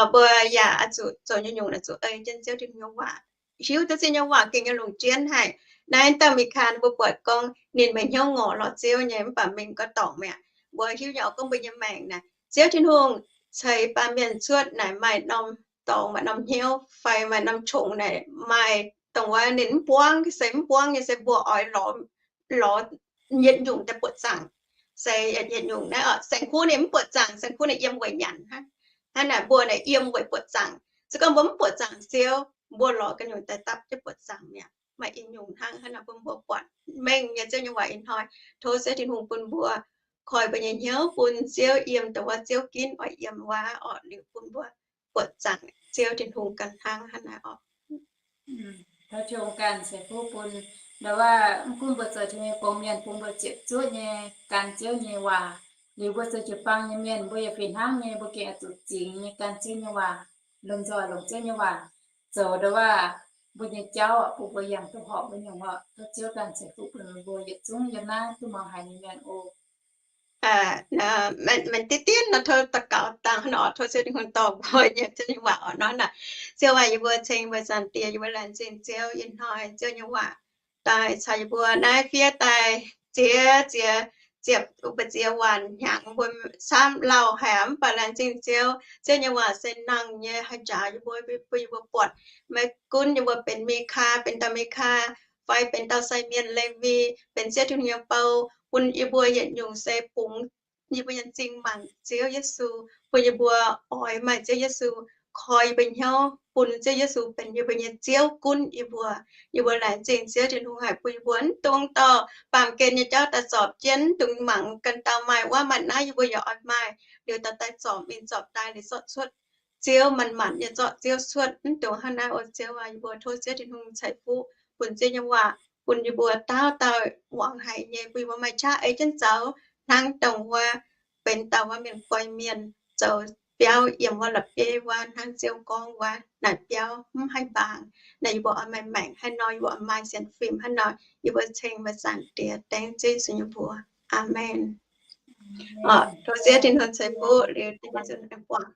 mbuo yaac oix zuqc zoux nyungc-nyungc oix zuqc ei jienv Ziouv Tin-Hungh nyei waac, hiuv duqv Ziouv nyei waac gengh nyei longc jienv haic. Naaiv dauh Mikaa mbuo buatc gorngv ninh maiv hnyouv ngorc lorz Ziouv nyei, mv baac mingh gau dorngc mi'aqv. Mbuo hiuv nyei oc, gorngv mbuo nyei maengc naaic, Ziouv Tin-Hungh ceix baamh mienh cuotv naaic maaih norm dorngx, maaih norm hnyouv fai maaih norm qongx naaic, maaih dongh wuov ninh mv buangv, se mv buangv nyei se mbuo oix lorz, lorz yietc nyungc daaih buoqc zaangc. Se yietc nyungc naaiv, saeng-kuv ninh mv buoqc zaangc, saeng-kuv ninh yiem weic nyanc hnangv. Hnangv naaic mbuo naaic yiem weic buoqc zaangc. Se gorngv mbuo mv buoqc zaangc Ziouv, mbuo lorz ganh nyungc daaih dapv jienv buoqc zaangc mi'aqv. Maaih i nyungc hnangv haaix nor bun mbuo buatc mengh nyei Ziouv nyei waac ih hnoi. Tov Ziouv Tin-Hungh bun mbuo koi mbuo nyei hnyouv bun Ziouv, yiem dongh wuov Ziouv ginv oix yiem wuov orqc, liuz bun mbuo buoqc zaangc Ziouv Tin-Hungh ganh hnangv haaix nor orqc. Tov Tin-Hungh ganh ceix fuqv bun, ndau wuov mv gunv mbuo zoux Tin-Hungh nyei gong mienh, bun mbuo ziepc zuoqv nyei gan Ziouv nyei waac. Liuz mbuo zoux jiu-baang nyei mienh, mbuo yaac fih hnangv nyei, mbuo gengh oix zuqc zingx nyei gan Ziouv nyei waac, lomh nzoih longc Ziouv nyei waac zoux ndau wuov mbuo nyei jauv, bun mbuo yangh duqv horpc wuov nyungc orqc. Tov Ziouv ganh ceix fuqv bun mbuo yietc zungv yiem naaiv duqv muangx haic nyei mienh oc. Maiv deix dien nor tov daux gaux dangh nor, tov Ziouv Tin-Hungh dorh mbuo yiem Ziouv nyei waac orqc nor naaic. Ziouv aac, yie mbuo ceng mbuo Zaangc Diex, yie mbuo laengz zingh Ziouv ih hnoi Ziouv nyei waac daaih caux yie mbuo naaiv fiev daaih ziex ziex ziepc mbu'ziex waanc hnyangx mbuo camv lauh haic, mv baac laengz zingh Ziouv, Ziouv nyei waac se nangh nyei haih njaaux yie mbuo, bun yie mbuo buatc maiv gunv yie mbuo benx Mikaa, benx dauh Mikaa, fai benx dauh sai mienh Lewi, benx Ziouv Tin-Hungh nyei bou, bun yie mbuo yietc nyungc se bungx yie mbuo nyei m'zing mangc Ziouv Yesu, bun yie mbuo oix maaih Ziouv Yesu koi yie mbuo hnyouv, bun Ziouv Yesu benx yie mbuo nyei Ziouv gunv yie mbuo. Yie mbuo laengz zingh Ziouv Tin-Hungh haih bun yie mbuo mv dungx dorh baamh gen nyei jauv daaih zorpc jienv, mv dungx mangc ganh dauh maaih wuov maaih naaiv yie mbuo yaac oix maaih, liuz daaih daaih zorpc mingh zorpc daaih liuz zorqv cuotv Ziouv, manc-manc nyei zorqv Ziouv cuotv. Mv dungx hnangv naaiv oc Ziouv aac. Yie mbuo tov Ziouv Tin-Hungh ceix fuqv bun Ziouv nyei waac bun yie mbuo dauh dauh muangx haic nyei, bun yie mbuo maaih qaqv ei jienv zoux hnangv dongh wuov benx dauh wuov mienh guai mienh zoux biauv yiem wuov la'bieiv wuov hnangv Ziouv gorngv wuov naaic biauv mv haih mbaangx. Naaic yie mbuo oix maaih maengc haaix nor, yie mbuo oix maaih sienx fim haaix nor, yie mbuo ceng mbuo Zaangc Diex dengv Ziouv Yesu nyei mbuox. Aamen. Tov Ziouv Tin-Hungh ceix fuqv liuz, buangh.